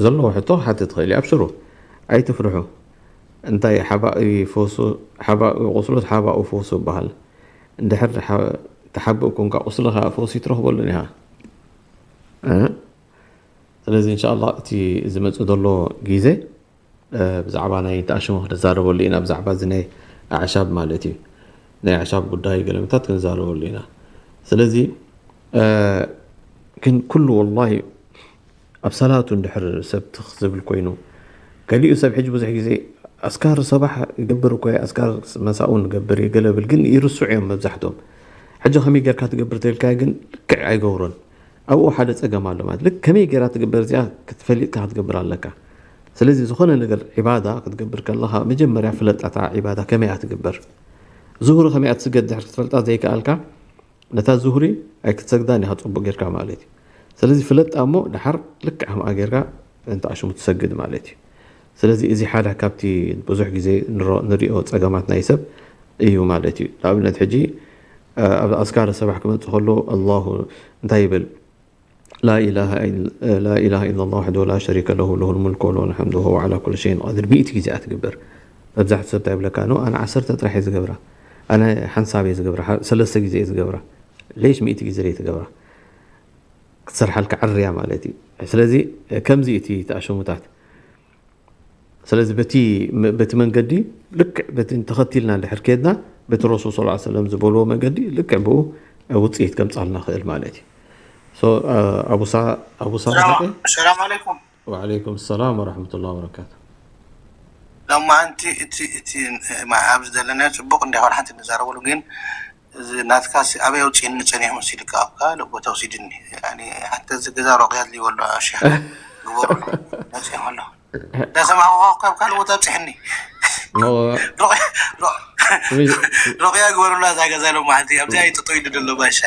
ዘለዎ ሕቶ ክሓትት ይኽእል እዩ ኣብሽሩ ኣይትፍርሑ እንታይ ሓባእ ፈሱ ሓባእ ቁስሉት ሓባኡ ፈሱ ይበሃል እንድሕር ተሓብእ ኮንካ ቁስልኻ ፈውሲ ትረኽበሉን ኢኻ ስለዚ እንሻላ እቲ ዝመፅእ ዘሎ ግዜ ብዛዕባ ናይ ተኣሽሙ ክንዛረበሉ ኢና ብዛዕባ እዚ ናይ ኣዕሻብ ማለት እዩ ናይ ኣዕሻብ ጉዳይ ገለመታት ክንዛረበሉ ኢና ስለዚ ግን ኩሉ ወላሂ ኣብ ሰላቱ እንድሕር ሰብ ትኽ ዝብል ኮይኑ ገሊኡ ሰብ ሕጂ ብዙሕ ግዜ ኣስካር ሰባሕ ይገብር እኮ ኣስካር መሳኡ ንገብር ገለብል ግን ይርስዑ እዮም መብዛሕትኦም ሕጂ ከመይ ጌርካ ትገብር ተልካ ግን ልክዕ ኣይገብሮን ኣብኡ ሓደ ጸገም ኣሎ ማለት ልክ ከመይ ጌራ ትግበር እዚኣ ክትፈሊጥካ ክትገብር ኣለካ ስለዚ ዝኾነ ነገር ዒባዳ ክትገብር ከለኻ መጀመርያ ፍለጣታ ዒባዳ ከመይ እያ ትግበር ዙሁሪ ከመይ እያ ትስገድ ድሕር ክትፈልጣ ዘይከኣልካ ነታ ዙህሪ ኣይክትሰግዳን ኢኻ ጽቡቅ ጌርካ ማለት እዩ ስለዚ ፍለጣ እሞ ድሓር ልክዕ ከምኣ ጌርካ እንተ ኣሽሙ ትሰግድ ማለት እዩ ስለዚ እዚ ሓደ ካብቲ ብዙሕ ግዜ ንሪኦ ጸገማት ናይ ሰብ እዩ ማለት እዩ ንኣብነት ሕጂ ኣብ ኣስካር ሰባሕ ክመጽእ ከሎ ኣላሁ እንታይ ይብል لا إله إلا الله وحده لا شريك له له الملك وله الحمد وهو على كل شيء قدير ሚእቲ ግዜ እያ ትግበር መብዛሕትኡ ሰብ እንታይ ይብለካ ኖ ኣነ ዓሰርተ ጥራሕ እየ ዝገብራ ኣነ ሓንሳብ እየ ዝገብራ ሰለስተ ግዜ እየ ዝገብራ ሌሽ ሚእቲ ግዜ እየ ትገብራ ክትሰርሓልካ ዕርያ ማለት እዩ ስለዚ ከምዚ እቲ ተኣሸሙታት ስለዚ በቲ በቲ መንገዲ ልክዕ በቲ ተኸቲልና እንድሕር ከድና በቲ ረሱል ስ ሰለም ዝበልዎ መንገዲ ልክዕ ብኡ ውፅኢት ከምፃልና ክእል ማለት እዩ ኣቡሳ ኣቡሳ ሰላም ኣለይኩም ወዓለይኩም ሰላም ወረሕመቱላ ወበረካቱ ሎማዓንቲ እቲ እቲ ኣብዚ ዘለና ፅቡቅ እንዲያ ሓንቲ ንዛረበሉ ግን እዚ ናትካ ሲ ኣበይ ኣውፅእኒ ፀኒሑ መሲልካ ኣብ ካልእ ቦታ ውሲድኒ። ያኒ ሓንቲ እዚ ገዛ ሮቅያ ድልይዎ ኣሎ ሸኽ ግበሩ ነፂኦም ኣሎ። እንዳሰማዕኩ ካብ ካልእ ቦታ ኣብፅሕኒ። ሮቅያ ግበሩላ እዛ ገዛ ሎማዓንቲ ኣብዚኣ ይጥጡ ኢሉ ደሎ ባሻ።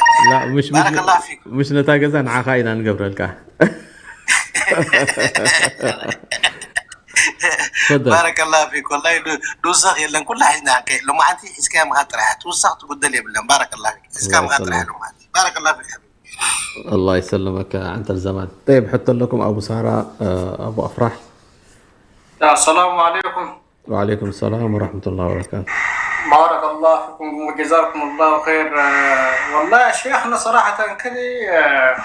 ባረከላ ፊኩም። ምሽ ነታ ገዛ ንዓኻ ኢና ንገብረልካ። ባረከላ ፊክ ወላሂ ንውሳኽ የለን ኩላ ሒዝና ከ ሎማዓንቲ ሒዝካያ ምኻድ ጥራሕ ትውሳኽ ትጉደል የብለን። ባረከላ ፊክ ሒዝካ ምኻድ ጥራሕ ሎማዓንቲ። ባረከላ ፊክ ሓቢቢ። الله يسلمك عنتر زمان. طيب حط لكم أبو سارة، آه، أبو أفراح. السلام عليكم. وعليكم السلام ورحمة الله وبركاته. بارك الله فيكم وجزاكم الله خير. آه، والله يا شيخنا صراحة كذي، آه،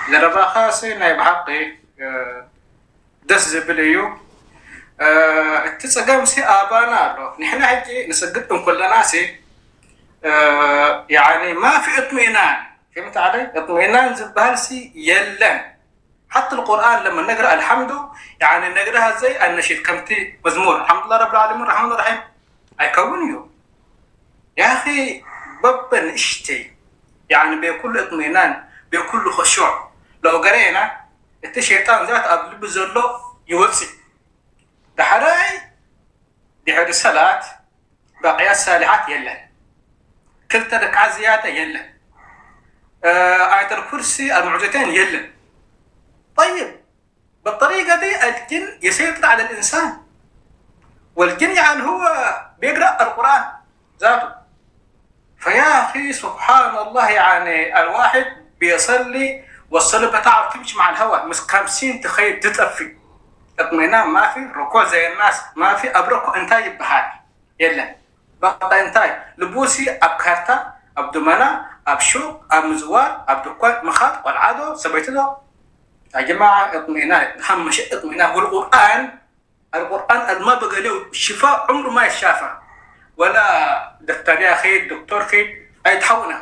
لرباخاسي نايب حقي، آه، دس زبليو. آه، التسقم سي آبانا له. نحن هيجي نسقط كلنا سي. آه، يعني ما في اطمئنان. فهمت علي؟ اطمئنان ዝበሃል ሲ የለን። حتى القرآن لما نقرأ الحمد، يعني نقرأها زي النشيد، ከምቲ መዝሙር الحمد لله رب العالمين الرحمن الرحيم ኣይከውን እዩ። يا أخي በበ ንእሽተይ يعني بكل اطمئنان بكل خشوع لو قرينا እቲ ሸይጣን ዛት ኣብ ልቢ ዘሎ ይወፅእ። ዳሕራይ ድሕሪ ሰላት ባቅያት ሳሊሓት የለን። ክልተ ረክዓት ዝያዳ የለን። ኣየተል ኩርሲ ኣልሙዕጀተን የለን። طيب بالطريقة دي الجن يسيطر على الإنسان والجن يعني هو بيقرأ القرآن ذاته فيا أخي سبحان الله يعني الواحد بيصلي والصلاة بتاعه تمشي مع الهواء مش خمسين تخيل تطفي اطمئنان ما في ركوع زي الناس ما في أبركو أنت يبهاك የለን በቃ እንታይ ልቡሲ ኣብ ካርታ ኣብ ዱመና ኣብ ሹቅ ኣብ ምዝዋር ኣብ ድኳን ምኻድ ቆልዓ ዶ ሰበይቲ ዶ يا جماعة اطمئنان هم شيء اطمئنان والقرآن القرآن الما بقى له شفاء عمره ما يشافى ولا دكتور يا أخي دكتور كي أي تحونا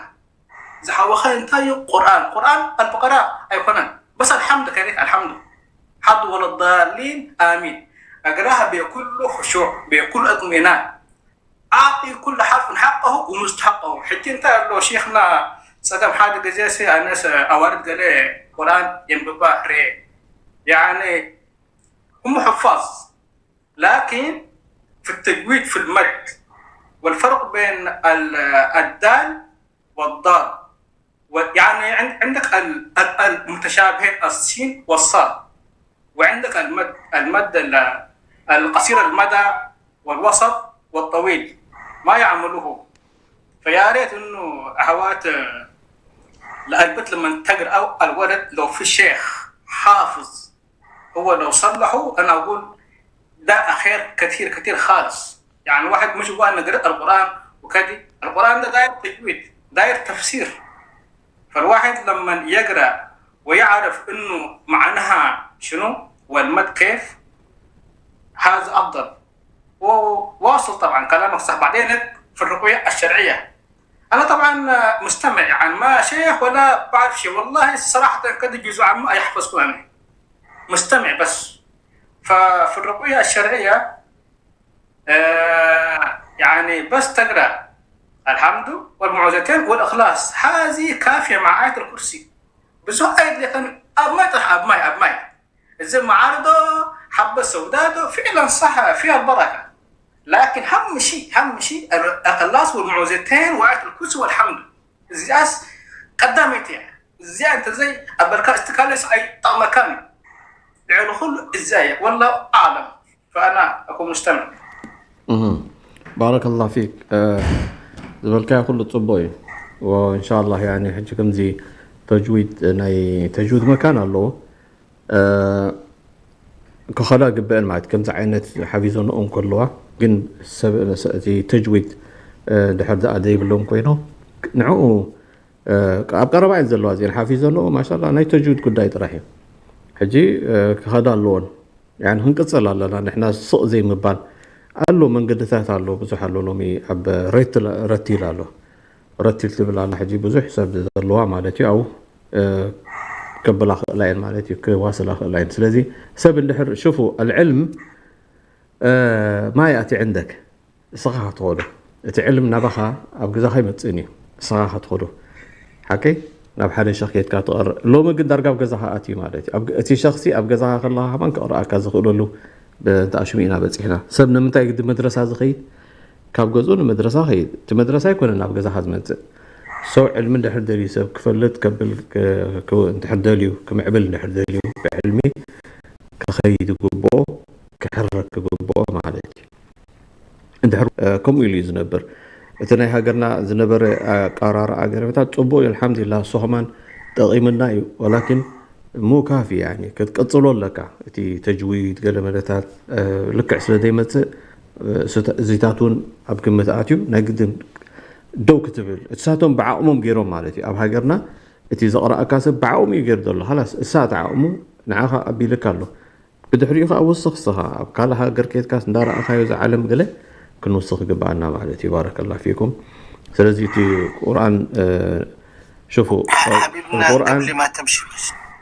ዝሓወኸ እንታይ እዩ ቁርኣን ቁርኣን ኣልበቀራ ኣይኮነን በስ ኣልሓምዱ ከሪት ኣልሓምዱ ሓዱ ወለዳሊን ኣሚን እግራህ ቤኩሉ ክሹዕ ቤኩሉ እጥሚናን ኣዕጢ ኩሉ ሓርፍን ሓቀሁ ወሙስተሓቀሁ ሕጂ እንታይ ኣሎ ሼኽና ጸገም ሓደ ግዜ ሲ ኣነስ ኣዋርድ ገለ ቁርኣን የንብባ ሬ ያኒ هم حفاظ لكن في التجويد في المد والفرق بين الدال والضاد يعني عندك المتشابهين السين والصاد وعندك المد المد القصير المدى والوسط والطويل ما يعمله فيا ريت انه اخوات البت لما تقرا او الولد لو في شيخ حافظ هو لو صلحوا انا اقول ده خير كثير كثير خالص يعني واحد مش هو انه قرأ القران وكذي القران ده داير تجويد داير تفسير فالواحد لما يقرا ويعرف انه معناها شنو والمد كيف هذا افضل وواصل طبعا كلامك صح بعدين في الرقيه الشرعيه انا طبعا مستمع يعني ما شيخ ولا بعرف شيء والله صراحه كده جزء عما يحفظ كلامي مستمع بس ففي الرقيه الشرعيه آه يعني بس تقرا الحمد والمعوذتين والاخلاص هذه كافيه مع ايه الكرسي بس هو ايه اللي كان ابماي طرح ابماي ابماي እዚ መዓርዶ ሓበ ሰውዳዶ فعلا صح فيها البركة لكن هم شيء هم شيء الإخلاص والمعوذتين وآية الكرسي والحمد እዚኣስ ቀዳመይቲ እያ እዚኣ እንተዘይ ኣበልካ እስትካለስ ኣይጠቕመካን እዩ ልዕሊ ኩሉ እዚኣ እያ والله أعلم فأنا أكون مستمع ባረከላ ፊክ ዝበልካዮ ኩሉ ፅቡቅ እዩ ወእንሻላ ሕጂ ከምዚ ተጅዊድ ናይ ተጅዊድ መካን ኣለዎ ክኸዳ ግበአን ማለት ከምዚ ዓይነት ሓፊዘንኦም ከለዋ ግን ሰብ እቲ ተጅዊድ ድሕር ደኣ ዘይብሎም ኮይኖም ንዕኡ ኣብ ቀረባ እየን ዘለዋ እዚአን ሓፊዘንኦ ማሻላ ናይ ተጅዊድ ጉዳይ ጥራሕ እዩ ሕጂ ክኸዳ ኣለዎን ያን ክንቅፅል ኣለና ንሕና ስቕ ዘይምባል ኣሎ መንገድታት ኣሎ ብዙሕ ኣሎ ሎሚ ኣብ ረቲል ኣሎ ረቲል ትብል ኣላ ሕጂ ብዙሕ ሰብ ዘለዋ ማለት እዩ ኣብኡ ከብላ ክእላ እየን ማለት እዩ ክዋስላ ክእላ እየን ስለዚ ሰብ እንድሕር ሽፉ ኣልዕልም ما يأتي عندك እስኻ ክትኸዶ እቲ ዕልም ናባኻ ኣብ ገዛኻ ይመፅእን እዩ ንስኻ ክትኸዶ ሓቀይ ናብ ሓደ ሸኽ ኬድካ ትቐርእ። ሎሚ ግን ዳርጋ ኣብ ገዛኻ ኣትዩ ማለት እዩ። ኣብ ገ-፣ እቲ ሸኽሲ ኣብ ገዛኻ ከለኻ ከማን ክቕርኣካ ዝኽእለሉ ብ-፣ እንተ ኣሽሙ ኢና በጺሕና። ሰብ ንምንታይ ግዲ መድረሳ ዝኸይድ? ካብ ገዝኡ ንመድረሳ ኸይድ። እቲ መድረሳ ኣይኮነን ናብ ገዛኻ ዝመጽእ። ሰው ዕልሚ እንድሕር ደልዩ፣ ሰብ ክፈልጥ ከብል ክ-፣ ክ-፣ እንድሕር ደልዩ፣ ክምዕብል እንድሕር ደልዩ፣ ብዕልሚ ክኸይድ ይግብኦ፣ ክሕረክ ይግብኦ ማለት እዩ። እንድሕር፣ እ፣ ከምኡ ኢሉ እዩ ዝነብር። እቲ ናይ ሃገርና ዝነበረ ኣቀራርኣ ገረመታት ጽቡቕ እዩ፣ ኣልሓምዱሊላህ፣ እሱ ኸማን ጠቒምና እዩ። ወላኪን ሙ ካፊ፣ ያኒ፣ ክትቅጽሎ ኣለካ። እቲ ተጅዊድ ገለ መለታት፣ እ፣ ልክዕ ስለ ዘይመጽእ፣ እ፣ እሱታ-፣ እዚታት እውን ኣብ ግምት ኣትዩ ናይ ግድን ደው ክትብል። እሳቶም ብዓቕሞም ገይሮም ማለት እዩ። ኣብ ሃገርና እቲ ዘቕረኣካ ሰብ ብዓቕሙ እዩ ገይሩ ዘሎ። ሃላስ፣ እሳ እቲ ዓቕሙ ንዓኻ ኣቢልካ ኣሎ። ብድሕሪኡ ኸዓ ወስኽ ስኻ፣ ኣብ ካልእ ሃገር ኬድካስ እንዳረኣኻዮ እዚ ዓለም ገለ ክንውስኽ ይግብኣና ማለት እዩ። ባረከላ ፊኩም። ስለዚ እቲ ቁርኣን፣ እ፣ ሽፉ፣ እ፣ ሓቢብና ቁርኣን ቀብሊ ማ ተምሺ፣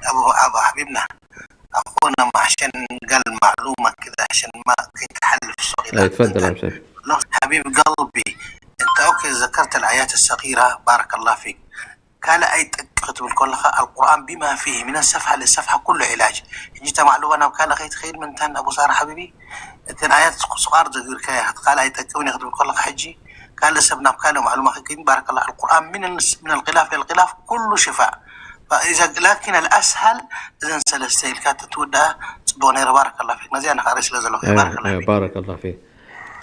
ኣቡ፣ ኣቡ ሓቢብና፣ ኣኹና፣ ዓሸን ጋል ማዕሉማ ከዛ፣ ዓሸን ማ ከይትሓልፍ ሱቕ ኢላ ኣይትፈድል ትንተን። ኣምሰል። ሎ፣ ሓቢብ ቀልቢ፣ እንተ ኦኬ ዘከርተ ልኣያት ሰጊራ፣ ባረከላ ፊክ። ካልኣይ ጠቅ ክትብል ከለኻ፣ ኣልቁርኣን ቢማ ፊሂ ሚነ ሰፍሓ ልሰፍሓ ኩሉ ዒላጅ። ሕጂ እታ ማዕሉማ ናብ ካልእ ከይትኸይድ፣ ምንታን ኣቡ ሳራ ሓቢቢ፣ እተን ኣያት ስቕ-፣ ስቋር ዘግብርካያ፣ እቲ ካልኣይ ጠቅ እውን እዩ ክትብል ከለኻ፣ ሕጂ ካልእ ሰብ ናብ ካልእ ማዕሉማ ከይከይድ፣ ባረከላ፣ ኣልቁርኣን ሚን፣ ሚን ኣልኺላፍ ኢለ ልኺላፍ ኩሉ ሽፋእ። ፈኢዛ ላኪን ኣልኣስሃል እዘን ሰለስተ ኢልካ ተትውድኣ ጽቡቕ ነይሩ። ባረከላ ፊክ። ነዚኣ ንኻሪ ስለ ዘለኹ፣ ኣይ፣ ባረከላ ኣይ፣ ፊክ። ባረከላ ፊክ።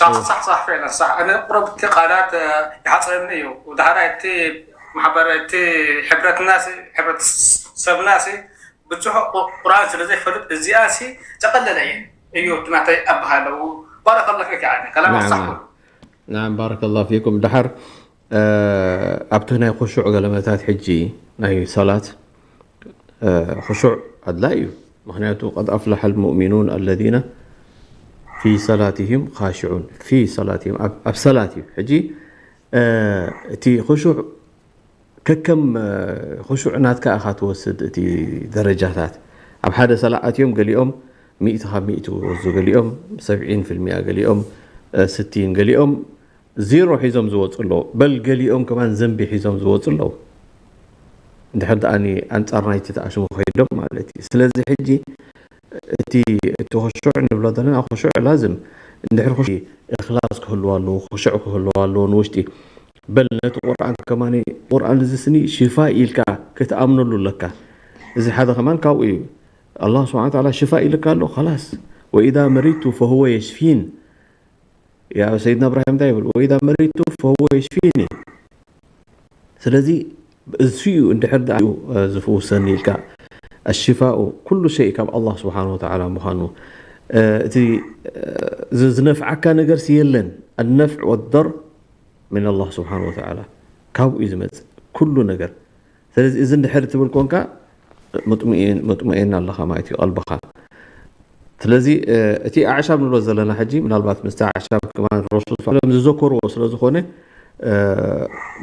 ሳሕ፣ ሳሕ፣ ሳሕ፣ ፌና፣ ሳሕ። እነ ቁሩብ እቲ ቃላት፣ እ፣ ይሓጽረኒ እዩ። ወደሓራ እቲ ማሕበር፣ እቲ ሕብረትና ሲ፣ ሕብረተሰብና ሲ፣ ብዙሕ ቁ-፣ ቁርኣን ስለ ዘይፈልጥ፣ እዚኣ ሲ፣ ዘቐለለ እየ። እዩ፣ እቲ ናተይ ኣበሃህላ። ባረከላ ፊክ፣ ያኒ፣ ከላም ናዓም፣ ሳሕ ናዓም። ኩሉ። ናዓም፣ ባረከላ ፊኩም። ደሓር፣ እ፣ ኣብቲ ናይ ኹሹዕ ገለመታት ሕጂ ናይ ሰላት፣ እ፣ ኹሹዕ ኣድላይ እዩ። ምኽንያቱ፣ ቀድ ኣፍለሐል ሙእሚኑን ኣለዚነ ፊ ሰላቲሂም ኻሽዑን። ፊ ሰላቲሂም፣ ኣብ፣ ኣብ ሰላት እዩ። ሕጂ፣ እ፣ እቲ ኹሹዕ ከከም፣ እ፣ ኹሹዕ ናትካ ኢኻ ትወስድ እቲ ደረጃታት። ኣብ ሓደ ሰላት ኣትዮም ገሊኦም ሚእቲ ካብ ሚእቲ ይወስዱ፣ ገሊኦም ሰብዒን ፊልሚያ፣ ገሊኦም፣ እ፣ ስቲን፣ ገሊኦም ዜሮ ሒዞም ዝወፁ ኣለዉ። በል ገሊኦም ከማን ዘንቢ ሒዞም ዝወፁ ኣለዉ። እንድሕር ደኣኒ ኣንጻር ናይቲ ተኣሽሙ ከይዶም ማለት እዩ። ስለዚ ሕጂ እቲ፣ እቲ ኹሹዕ ንብሎ ዘለና ኹሹዕ ላዝም እንድሕር ኹሹዕ እኽላስ ክህልዎ ኣለዎ፣ ኹሹዕ ክህልዎ ኣለዎ ንውሽጢ። በል ነቲ ቁርኣን ከማኒ፣ ቁርኣን እዚ ስኒ ሽፋ ኢልካ ክትኣምነሉ ኣለካ። እዚ ሓደ ከማን ካብኡ እዩ። ኣላህ ስብሓነ ወተዓላ ሽፋ ኢልካ ኣሎ፣ ኸላስ። ወኢዛ መሪድቱ ፈሁወ የሽፊን። ያ ሰይድና እብራሂም እንታይ ይብል? ወኢዛ መሪድቱ ፈሁወ የሽፊኒ። ስለዚ እሱ እዩ እንድሕር ደኣ እዩ፣ እ፣ ዝፍውሰኒ ኢልካ፣ ኣሽፋኡ ኩሉ ሸይ ካብ ኣላህ ስብሓነ ወተዓላ ምዃኑ፣ እ፣ እቲ፣ እ፣ ዝ-፣ ዝነፍዓካ ነገርሲ የለን። ኣነፍዕ ወደር ምን ኣላህ ስብሓነ ወተዓላ፣ ካብኡ እዩ ዝመጽእ ኩሉ ነገር። ስለዚ እዚ እንድሕር ትብል ኮንካ፣ ሙጥመኢን-፣ ሙጥመኢን ኣለኻ ማለት እዩ፣ ቀልብኻ። ስለዚ፣ እ፣ እቲ ኣዕሻብ ንብሎ ዘለና ሕጂ፣ ምናልባት ምስቲ ኣዕሻብ ከማን ረሱል ሰለላሁ ዐለይሂ ወሰለም ዝዘከርዎ ስለ ዝኾነ፣ እ፣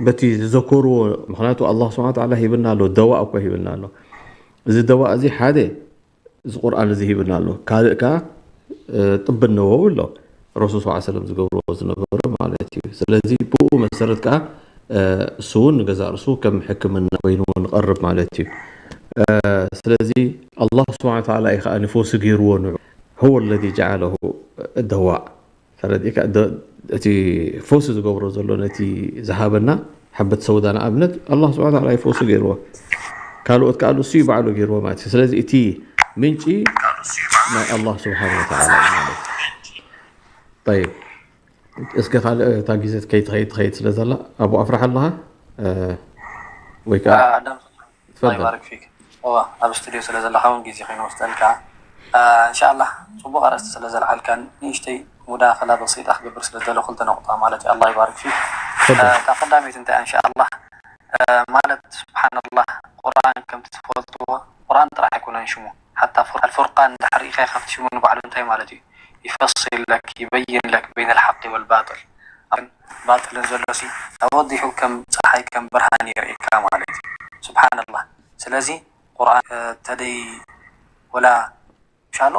በቲ ዝዘከርዎ፣ ምኽንያቱ ኣላህ ስብሓነ ወተዓላ ሂብና ኣሎ፣ ደዋእ እኮ ሂብና ኣሎ። እዚ ደዋእ እዚ ሓደ፣ እዚ ቁርኣን እዚ ሂብና ኣሎ። ካልእ ከኣ፣ እ፣ ጥቢ ነበዊ ኣሎ። ረሱል ሰለላሁ ዐለይሂ ወሰለም ዝገብርዎ ዝነበረ ማለት እዩ። ስለዚ ብኡ መሰረት ከኣ፣ እ፣ እሱ እውን ንገዛእ ርእሱ ከም ሕክምና ኮይኑ ንቐርብ ማለት እዩ። እ፣ ስለዚ ኣላህ ስብሓነ ወተዓላ እዩ ከኣ ንፈውሲ ገይርዎ ንዑ። هو الذي جعله الدواء። ተረዲእካ? ደ-፣ እቲ ፈውሲ ዝገብሮ ዘሎ ነቲ ዝሃበና ሓበት ሰውዳ ንኣብነት ኣላህ ስብሓነ ወተዓላ እዩ ፈውሲ ገይርዎ። ካልኦት ከኣ እሱ እዩ ባዕሉ ገይርዎ ማለት እዩ። ስለዚ እቲ ምንጪ ናይ ኣላህ ስብሓነ ወተዓላ እዩ ማለት እዩ። ጠይብ፣ እስከ ካልእ እታ ግዜ ከይትኸይድ ትኸይድ ስለ ዘላ ኣብኡ ኣፍርሓ ኣለኻ፣ እ፣ ወይ ከኣ ኣዳም፣ ኣላህ ትፈደል። ይባርክ ፊክ። እዋ፣ ኣብ ስቱድዮ ስለ ዘለኻ እውን ግዜ ከይንወስደልካ። እ፣ እንሻኣላህ፣ ጽቡቕ ኣርእስቲ ስለ ዘልዓልካን ንእሽተይ ሙዳኸላ በሲጣ ክገብር ስለ ዝደለኹ ክልተ ነቑጣ ማለት እዩ። ኣላህ ይባርክ ፊክ። ትፈደል። እ፣ እታ ቀዳመይቲ እንታይ እያ? እንሻኣላህ፣ እ፣ ማለት ስብሓንላህ፣ ቁርኣን ከምቲ ትፈልጥዎ፣ ቁርኣን ጥራሕ ኣይኮነን ሽሙ። ሓታ ፉር-፣ ኣልፉርቃን እንድሕር ርኢኻዮ ካብቲ ሽሙ ንባዕሉ እንታይ ማለት እዩ? ይፈስል ለክ፣ ይበይን ለክ በይነል ሓቂ ወል ባጥል። ባጥልን ዘሎሲ ተወዲሑ ከም ጸሓይ ከም ብርሃን የርእየካ ማለት እዩ። ስብሓንላህ። ስለዚ ቁርኣን፣ እ፣ ተደይ ወላ ምሻሎ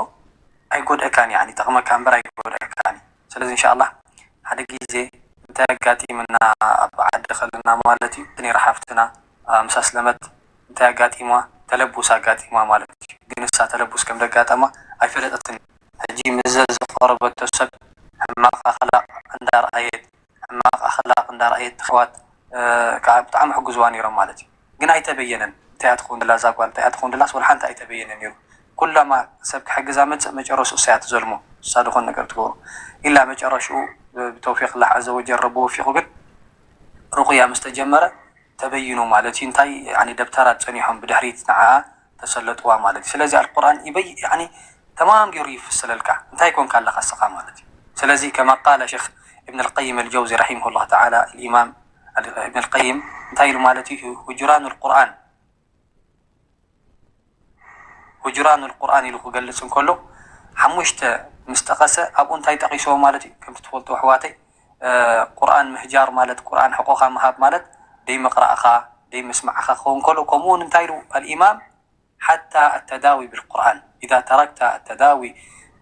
ኣይጎድኣካን፣ ያኒ ይጠቕመካ እምበር ኣይጎድኣካን። ስለዚ እንሻኣላህ ሓደ ግዜ እንታይ ኣጋጢምና ኣብ ዓዲ ከለና ማለት እዩ። ነይራ ሓፍትና፣ ኣ፣ ምስ ኣስለመት እንታይ ኣጋጢማ? ተለቡስ ኣጋጢማ ማለት እዩ። ግን እሳ ተለቡስ ከም ደጋጠማ ኣይፈለጠትን። ሕጂ ምስዘ ዝቐረበቶ ሰብ ሕማቕ ኣኽላቕ እንዳርኣየት፣ ሕማቕ ኣኽላቕ እንዳርኣየት፣ ኣሕዋት፣ እ፣ ከዓ ብጣዕሚ ሕጉዝዋ ነይሮም ማለት እዩ። ግን ኣይተበየነን። እንታይ እያ ትኸውን ደላ እዛ ጓል? እንታይ እያ ትኸውን ደላስ? ወላ ሓንቲ ኣይተበየነን ነይሩ። ኩላማ ሰብ ክሕግዛ መጽእ፣ መጨረሽኡ እሳ እያ ትዘልሞ። እሳ ዝኾነ ነገር ትገብሮ። ኢላ መጨረሽኡ ብ-፣ ብተውፊቅ ኣላህ ዐዘ ወጀል ረቢ ወፊቑ ግን ሩቕያ ምስ ተጀመረ ተበይኑ ማለት እዩ። እንታይ፣ ያኒ ደብተራት ጸኒሖም ብድሕሪት ንዓኣ ተሰለጥዋ ማለት እዩ። ስለዚ ኣልቁርኣን ይበይ-፣ ያኒ ተማም ገይሩ ይፍስለልካ። እንታይ ኮንካ ኣለኻ እስኻ ማለት እዩ። ስለዚ ከማ ቃለ ሸኽ እብን ኣልቀይም ኣልጀውዚ ረሒመሁላህ ተዓላ፣ ኣልኢማም እብን ኣልቀይም እንታይ ኢሉ ማለት እዩ? ሁጅራኑ ኣልቁርኣን፣ ሁጅራኑ ኣልቁርኣን ኢሉ ክገልጽ እንከሎ፣ ሓሙሽተ ምስ ጠቐሰ፣ ኣብኡ እንታይ ጠቒስዎ ማለት እዩ? ከምቲ ትፈልጡ ኣሕዋተይ፣ እ፣ ቁርኣን ምህጃር ማለት፣ ቁርኣን ሕቆኻ ምሃብ ማለት፣ ደይ ምቕራእኻ፣ ደይ ምስማዕኻ ክኸውን ከሎ፣ ከምኡ እውን እንታይ ኢሉ ኣልኢማም? ሓታ ኣተዳዊ ብልቁርኣን፣ ኢዛ ተረክተ ኣተዳዊ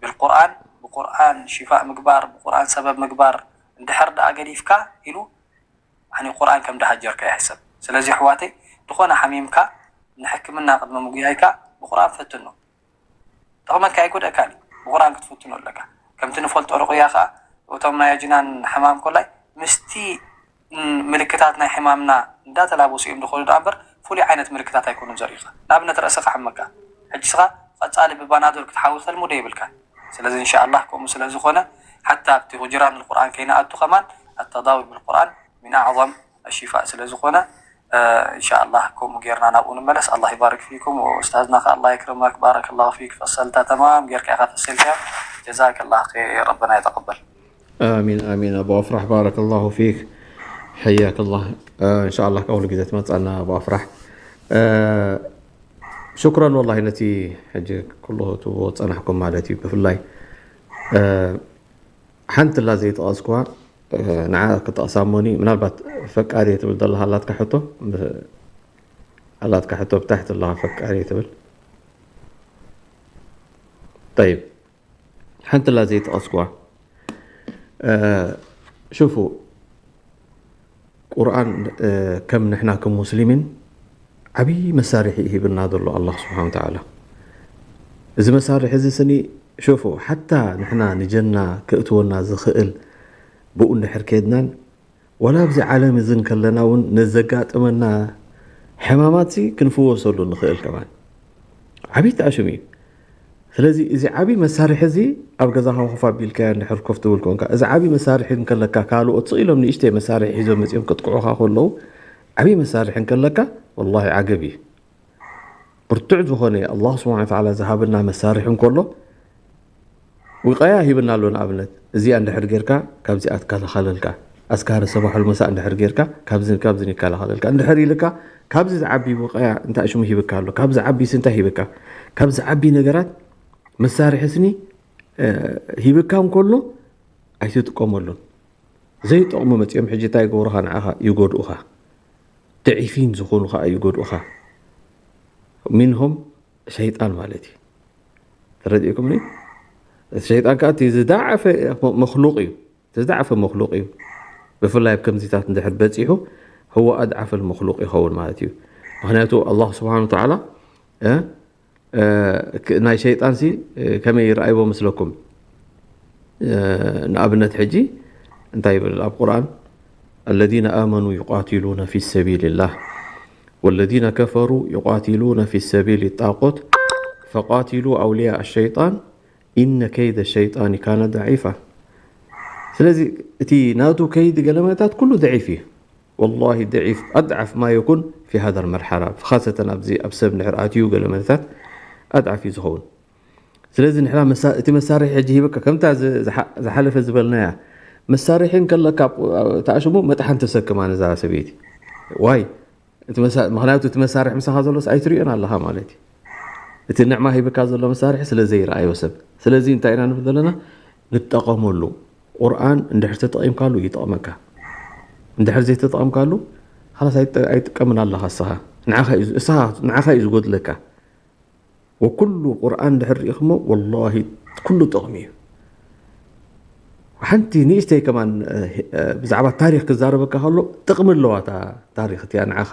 ብልቁርኣን፣ ብቁርኣን ሽፋእ ምግባር፣ ብቁርኣን ሰበብ ምግባር እንድሕር ደኣ ገዲፍካ ኢሉ፣ ያኒ ቁርኣን ከም ደሃጀርካ ይሕሰብ። ስለዚ ኣሕዋተይ፣ ዝኾነ ሓሚምካ ንሕክምና ቅድሚ ምጉያይካ ብቁርኣን ፈትኖ። ጠቕመካ ኣይጎድኣካን እዩ። ብቁርኣን ክትፍትኖ ኣለካ። ከምቲ ንፈልጦ ርቑያ ከኣ እቶም ናይ ኣጅናን ሕማም ኮላይ ምስቲ፣ ም፣ ምልክታት ናይ ሕማምና እንዳተላበሱ እዮም ዝኸዱ ደኣ እምበር ፍሉይ ዓይነት ምልክታት ኣይኮኑን ዘርእዩኻ። ንኣብነት ርእስኻ ሓመካ። ሕጂ ስኻ ቀጻሊ ብባናዶል ክትሓዊ ተልሙዶ የብልካን። ስለዚ እንሻኣላህ ከምኡ ስለ ዝኾነ ሓታ ኣብቲ ሁጅራን ቁርኣን ከይንኣቱ ከማን ኣተዳዊ ብልቁርኣን ሚን ኣዕዘም ኣሽፋእ ስለ ዝኾነ፣ እ፣ እንሻኣላህ ከምኡ ጌርና ናብኡ ንመለስ። ኣላህ ይባርክ ፊኩም። ኡስታዝና ከ ኣላህ የክርመክ። ባረከላሁ ፊክ። ፈሰልታ ተማም ጌርካ ኢኻ ፈሲልካዮ። ጀዛከላህ ኸይር። ረበና ይተቀበል። ኣሚን፣ ኣሚን። ኣቡ ኣፍራሕ ባረከላሁ ፊክ። ሕያከላህ። እ፣ እንሻኣላህ ካብ ኩሉ ግዜ ትመጻና ኣቡ ኣፍራሕ። እ፣ ሽኩረን ወላሂ ነቲ ሕጂ ኩሉ ትብዎ ዝጸናሕኩም ማለት እዩ። ብፍላይ፣ እ፣ ሓንቲ ላ ዘይጠቐስኩዋ፣ እ፣ ንዓ ክጠቕሳ እሞኒ፣ ምናልባት ፈቃድ እየ ትብል ዘለኻ ኣላትካ ሕቶ፣ ብ-፣ ኣላትካ ሕቶ ብታሕቲ ኣለኻ ፈቃድ እየ ትብል። ጠይብ፣ ሓንቲ ላ ዘይጠቐስኩዋ፣ እ፣ ሽፉ፣ ቁርኣን፣ እ፣ ከም ንሕና ከም ሙስሊሚን ዓብዪ መሳርሒ እዩ ሂብና ዘሎ ኣላህ ስብሓን ወተዓላ። እዚ መሳርሒ እዚ ስኒ፣ ሸፉ፣ ሓታ ንሕና ንጀና ክእትወና ዝኽእል ብኡ እንድሕር ከድናን፣ ዋላ ኣብዚ ዓለም እዚ እንከለና እውን ንዘጋጥመና ሕማማትሲ ክንፍወሰሉ ንኽእል ከማን። ዓብዪ ተኣሽም እዩ። ስለዚ እዚ ዓብዪ መሳርሒ እዚ ኣብ ገዛኻ ኮፍ ኣቢልካዮ እንድሕር ኮፍ ትብል ኮንካ፣ እዚ ዓብዪ መሳርሒ እንከለካ ካልኦት ስቕ ኢሎም ንእሽተይ መሳርሒ ሒዞም መፂኦም ክጥቅዑኻ ከለዉ፣ ዓብዪ መሳርሒ እንከለካ ወላሂ ዓገብ እዩ። ብርቱዕ ዝኾነ ኣላህ ስብሓነ ወተዓላ ዝሃበና መሳርሒ እንከሎ ውቃያ ሂብና ኣሎ። ንኣብነት እዚኣ እንድሕር ጌርካ ካብዚኣ ትከላኸለልካ፣ ኣስካረ ሰባሕ ወልመሳእ እንድሕር ጌርካ ካብዚ ካብዚ ይከላኸለልካ እንድሕር ኢልካ፣ ካብዚ ዝዓቢ ውቃያ እንታይ ሽሙ ሂብካ ኣሎ? ካብ ዝዓቢስ እንታይ ሂብካ? ካብ ዝዓቢ ነገራት መሳርሒ ስኒ፣ እ፣ ሂብካ እንከሎ ኣይትጥቀመሉን። ዘይጠቕሙ መጺኦም ሕጂ እንታይ ይገብሩኻ? ንዓኻ ይጎድኡኻ። ደዒፊን ዝኾኑ ኸኣ ይጎድኡኻ። ሚንሆም ሸይጣን ማለት እዩ። ተረዲእኩምኒ? እቲ ሸይጣን ከኣ እቲ ዝደዓፈ መ-፣ መኽሉቕ እዩ። እቲ ዝደዓፈ መኽሉቕ እዩ። ብፍላይ ኣብ ከምዚታት እንድሕር በጺሑ፣ ህወ ኣድዓፈል መኽሉቕ ይኸውን ማለት እዩ። ምኽንያቱ ኣላህ ስብሓን ወተዓላ፣ እ፣ እ፣ ክ-፣ ናይ ሸይጣንሲ፣ እ፣ ከመይ ይረኣይዎ ምስለኩም? እ፣ ንኣብነት ሕጂ እንታይ ይብል ኣብ ቁርኣን? الذين آمنوا يقاتلون في سبيل الله والذين كفروا يقاتلون في سبيل الطاغوت فقاتلوا أولياء الشيطان إن كيد الشيطان كان ضعيفا። ስለዚ እቲ ናቱ ከይዲ ገለመታት ኩሉ ደዒፍ እዩ። ወላሂ ደዒፍ፣ ኣድዓፍ ማ የኩን ፊ ሃዛ መርሓላ፣ ኻሰተን ኣብዚ ኣብ ሰብ እንድሕር ኣትዩ ገለመታት ኣድዓፍ እዩ ዝኸውን። ስለዚ ንሕና መሳ-፣ እቲ መሳርሒ ሕጂ ሂበካ፣ ከምታ ዝ-፣ ዝሓ-፣ ዝሓለፈ ዝበልናያ፣ መሳርሒ እንከለካ፣ ተኣሽሙ መጥሓን ተሰክማ ነዛ ሰበይቲ። ዋይ፣ እቲ መሳ-፣ ምኽንያቱ እቲ መሳርሒ ምሳኻ ዘሎስ ኣይትሪኦን ኣለኻ ማለት እዩ። እቲ ንዕማ ሂብካ ዘሎ መሳርሒ ስለ ዘይረኣዮ ሰብ። ስለዚ እንታይ ኢና ንብል ዘለና? ንጠቐመሉ። ቁርኣን እንድሕር ተጠቒምካሉ ይጠቕመካ። እንድሕር ዘይተጠቐምካሉ፣ ኻላስ ኣይጠ-፣ ኣይጥቀምን ኣለኻ እስኻ። ንዓኻ እዩ ዝ-፣ እስኻ፣ ንዓኻ እዩ ዝጎድለካ። ወኩሉ ቁርኣን እንድሕር ርኢኽሞ፣ ወላሂ ኩሉ ጥቕሚ እዩ። ሓንቲ ንእሽተይ ከማን ብዛዕባ ታሪክ ክዛረበካ ከሎ ጥቕሚ ኣለዋ እታ ታሪክ እቲኣ ንዓኻ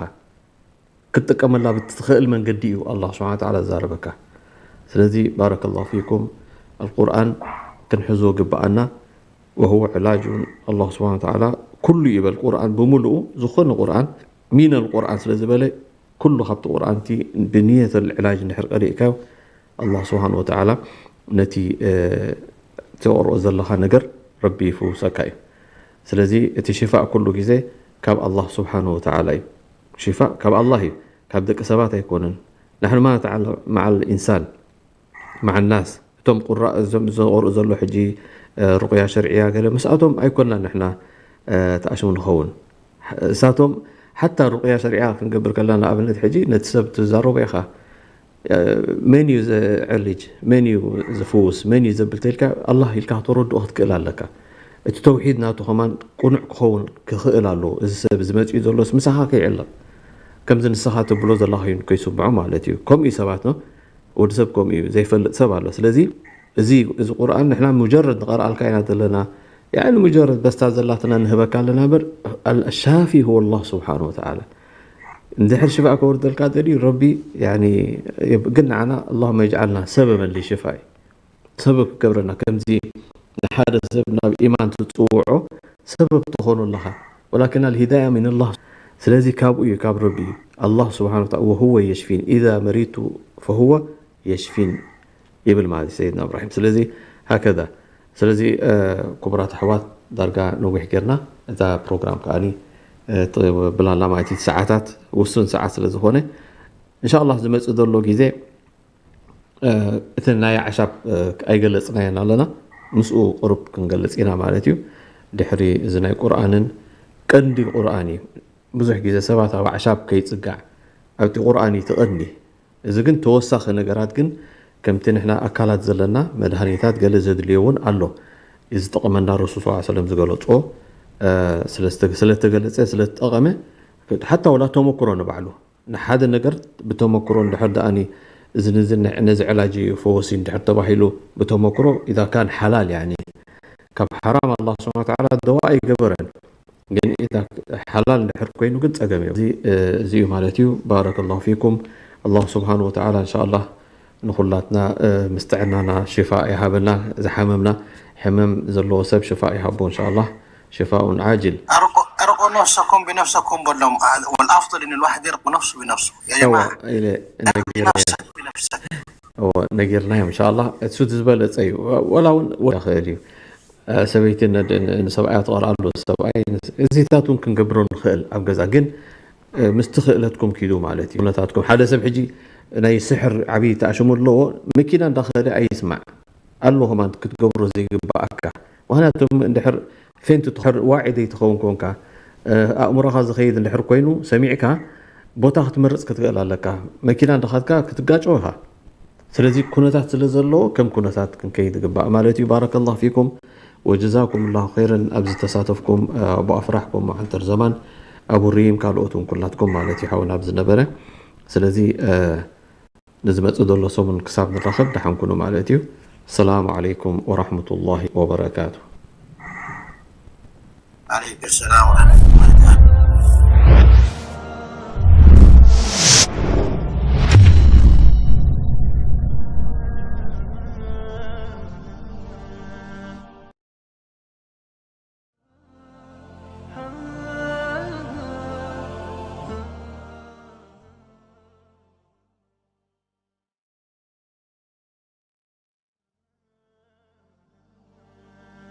ክትጥቀመላ ብትኽእል መንገዲ እዩ ኣላ ስብሓን ተዓላ ዝዛረበካ። ስለዚ ባረከላሁ ፊኩም፣ ኣልቁርኣን ክንሕዞ ግብኣና። ወሁወ ዕላጁን ኣላ ስብሓን ተዓላ ኩሉ ይበል ቁርኣን ብምልኡ ዝኾነ ቁርኣን ሚነል ቁርኣን ስለ ዝበለ ኩሉ ካብቲ ቁርኣን እቲ ብንየተል ዕላጅ እንድሕር ቀሪእካዮ ኣላ ስብሓን ወተዓላ ነቲ ተቕርኦ ዘለኻ ነገር ረቢ ይፍውሰካ እዩ። ስለዚ እቲ ሽፋእ ኩሉ ግዜ ካብ ኣላ ስብሓን ወተዓላ እዩ። ሽፋእ ካብ ኣላ እዩ፣ ካብ ደቂ ሰባት ኣይኮነን። ናሕኑ ማ ነተዓለ መዓል ኢንሳን መዓል ናስ እቶም ቁራእ እዞም ዘቕርኡ ዘሎ ሕጂ ሩቅያ ሸርዕያ ገለ ምስኣቶም ኣይኮና ንሕና ተኣሽሙ ንኸውን። እሳቶም ሓታ ሩቅያ ሸርዕያ ክንገብር ከለና ንኣብነት ሕጂ ነቲ ሰብ ትዛረቦ ኢኻ መን እዩ ዘዕልጅ መን እዩ ዝፍውስ መን እዩ ዘብል ተልካ ኣላህ ኢልካ ከተረድኦ ክትክእል ኣለካ። እቲ ተውሒድ ናቱ ከማን ቁኑዕ ክኸውን ክኽእል ኣለዎ። እዚ ሰብ እዚ መፅኡ ዘሎስ ምሳኻ ከይዕለቕ ከምዚ ንስኻ ትብሎ ዘለኻ እዩ ከይስምዖ ማለት እዩ። ከምኡ እዩ ሰባት ነው ወዲ ሰብ ከምኡ እዩ ዘይፈልጥ ሰብ ኣሎ። ስለዚ እዚ እዚ ቁርኣን ንሕና ሙጀረድ ንቐርኣልካ ኢና ዘለና። ያኒ ሙጀረድ በስታ ዘላትና ንህበካ ኣለና በር ኣልሻፊ ሁወ ኣላህ ስብሓን ወተዓላ። እንድሕር ሽፋእ ከወርደልካ ደልዩ ረቢ ግን ንዓና ኣላሁመ የጅዓልና ሰበበን ሊሽፋኢ ሰበብ ክገብረና ከምዚ ንሓደ ሰብ ናብ ኢማን ትፅውዖ ሰበብ ትኾኑ ኣለኻ። ወላኪን ኣልሂዳያ ሚንላህ። ስለዚ ካብኡ እዩ ካብ ረቢ እዩ። ኣላህ ስብሓን ወተዓላ ወሁወ የሽፊን ኢዛ መሪቱ ፈሁወ የሽፊን ይብል ማለት እዩ ሰይድና እብራሂም። ስለዚ ሃከዛ ስለዚ ክቡራት ኣሕዋት ዳርጋ ነዊሕ ጌርና እዛ ፕሮግራም ከዓኒ ብላላ ማለት ሰዓታት ውሱን ሰዓት ስለ ዝኾነ እንሻ ኣላህ ዝመፅእ ዘሎ ግዜ እቲ ናይ ኣዕሻብ ኣይገለፅናዮን ኣለና ምስኡ ቅሩብ ክንገልፅ ኢና ማለት እዩ። ድሕሪ እዚ ናይ ቁርኣንን ቀንዲ ቁርኣን እዩ። ብዙሕ ግዜ ሰባት ኣብ ኣዕሻብ ከይፅጋዕ ኣብቲ ቁርኣን እዩ ትቐንዲ። እዚ ግን ተወሳኺ ነገራት ግን ከምቲ ንሕና ኣካላት ዘለና መድሃኒታት ገለ ዘድልዮ እውን ኣሎ። እዚ ጠቐመና ረሱል ስ ሰለም ዝገለፅዎ ስለተገለፀ ስለተጠቐመ ሓታ ወላ ተመክሮ ንባዕሉ ንሓደ ነገር ብተመክሮ እንድሕር ደኣ እዚ ነዚ ዕላጅ ፈወሲ እንድሕር ተባሂሉ ብተመክሮ ኢዛ ካን ሓላል ያኒ ካብ ሓራም ኣላ ስብሓን ወተዓላ ደዋ ኣይገበረን። ግን ኢዛ ሓላል እንድሕር ኮይኑ ግን ፀገም እዩ። እዚ እዩ ማለት እዩ። ባረከላሁ ፊኩም። ኣላህ ስብሓን ወተዓላ እንሻ ኣላህ ንኹላትና ምስ ጥዕናና ሽፋእ ይሃበና። ዝሓመምና ሕመም ዘለዎ ሰብ ሽፋእ ይሃቦ እንሻ ኣላህ ሽፋኡን ዓጅል። أرقوا نفسكم بنفسكم በሎም والأفضل إن الواحد يرقو نفسه بنفسه يا جماعة. ነጊርናዮም እንሻ ኣላህ እሱ ዝበለፀ እዩ። ወላ እውን ይኽእል እዩ ሰበይቲ ንሰብኣያ ትቐርኣሉ ሰብኣይ እዚታት እውን ክንገብሮ ንኽእል ኣብ ገዛ ግን ምስቲ ክእለትኩም ኪዱ ማለት እዩ። ኩነታትኩም ሓደ ሰብ ሕጂ ናይ ስሕር ዓብዪ ተኣሽሙ ኣለዎ መኪና እንዳኸደ ኣይስማዕ ኣሎ ከማን ክትገብሮ ዘይግባኣካ ምክንያቱ እንድሕር ፌንት ትሕር ዋዒ ዘይትኸውን ኮንካ ኣእምሮኻ ዝኸይድ እንድሕር ኮይኑ ሰሚዕካ ቦታ ክትመርፅ ክትክእል ኣለካ። መኪና እንዳኻድካ ክትጋጨው ኢኻ። ስለዚ ኩነታት ስለ ዘለዎ ከም ኩነታት ክንከይድ ይግባእ ማለት እዩ። ባረከላሁ ፊኩም ወጀዛኩም ላሁ ኸይረን ኣብዚ ተሳተፍኩም ኣቡ ኣፍራሕ ኮሞ ዓንተር ዘማን ኣቡ ሪም ካልኦት እውን ኩላትኩም ማለት እዩ ሓውና ኣብዚ ነበረ። ስለዚ ንዝመፅእ ዘሎ ሰሙን ክሳብ ንራኸብ ደሓን ኩኑ ማለት እዩ። ሰላሙ ዓለይኩም ወራሕመቱላሂ ወበረካቱ። عليك السلام ورحمة الله.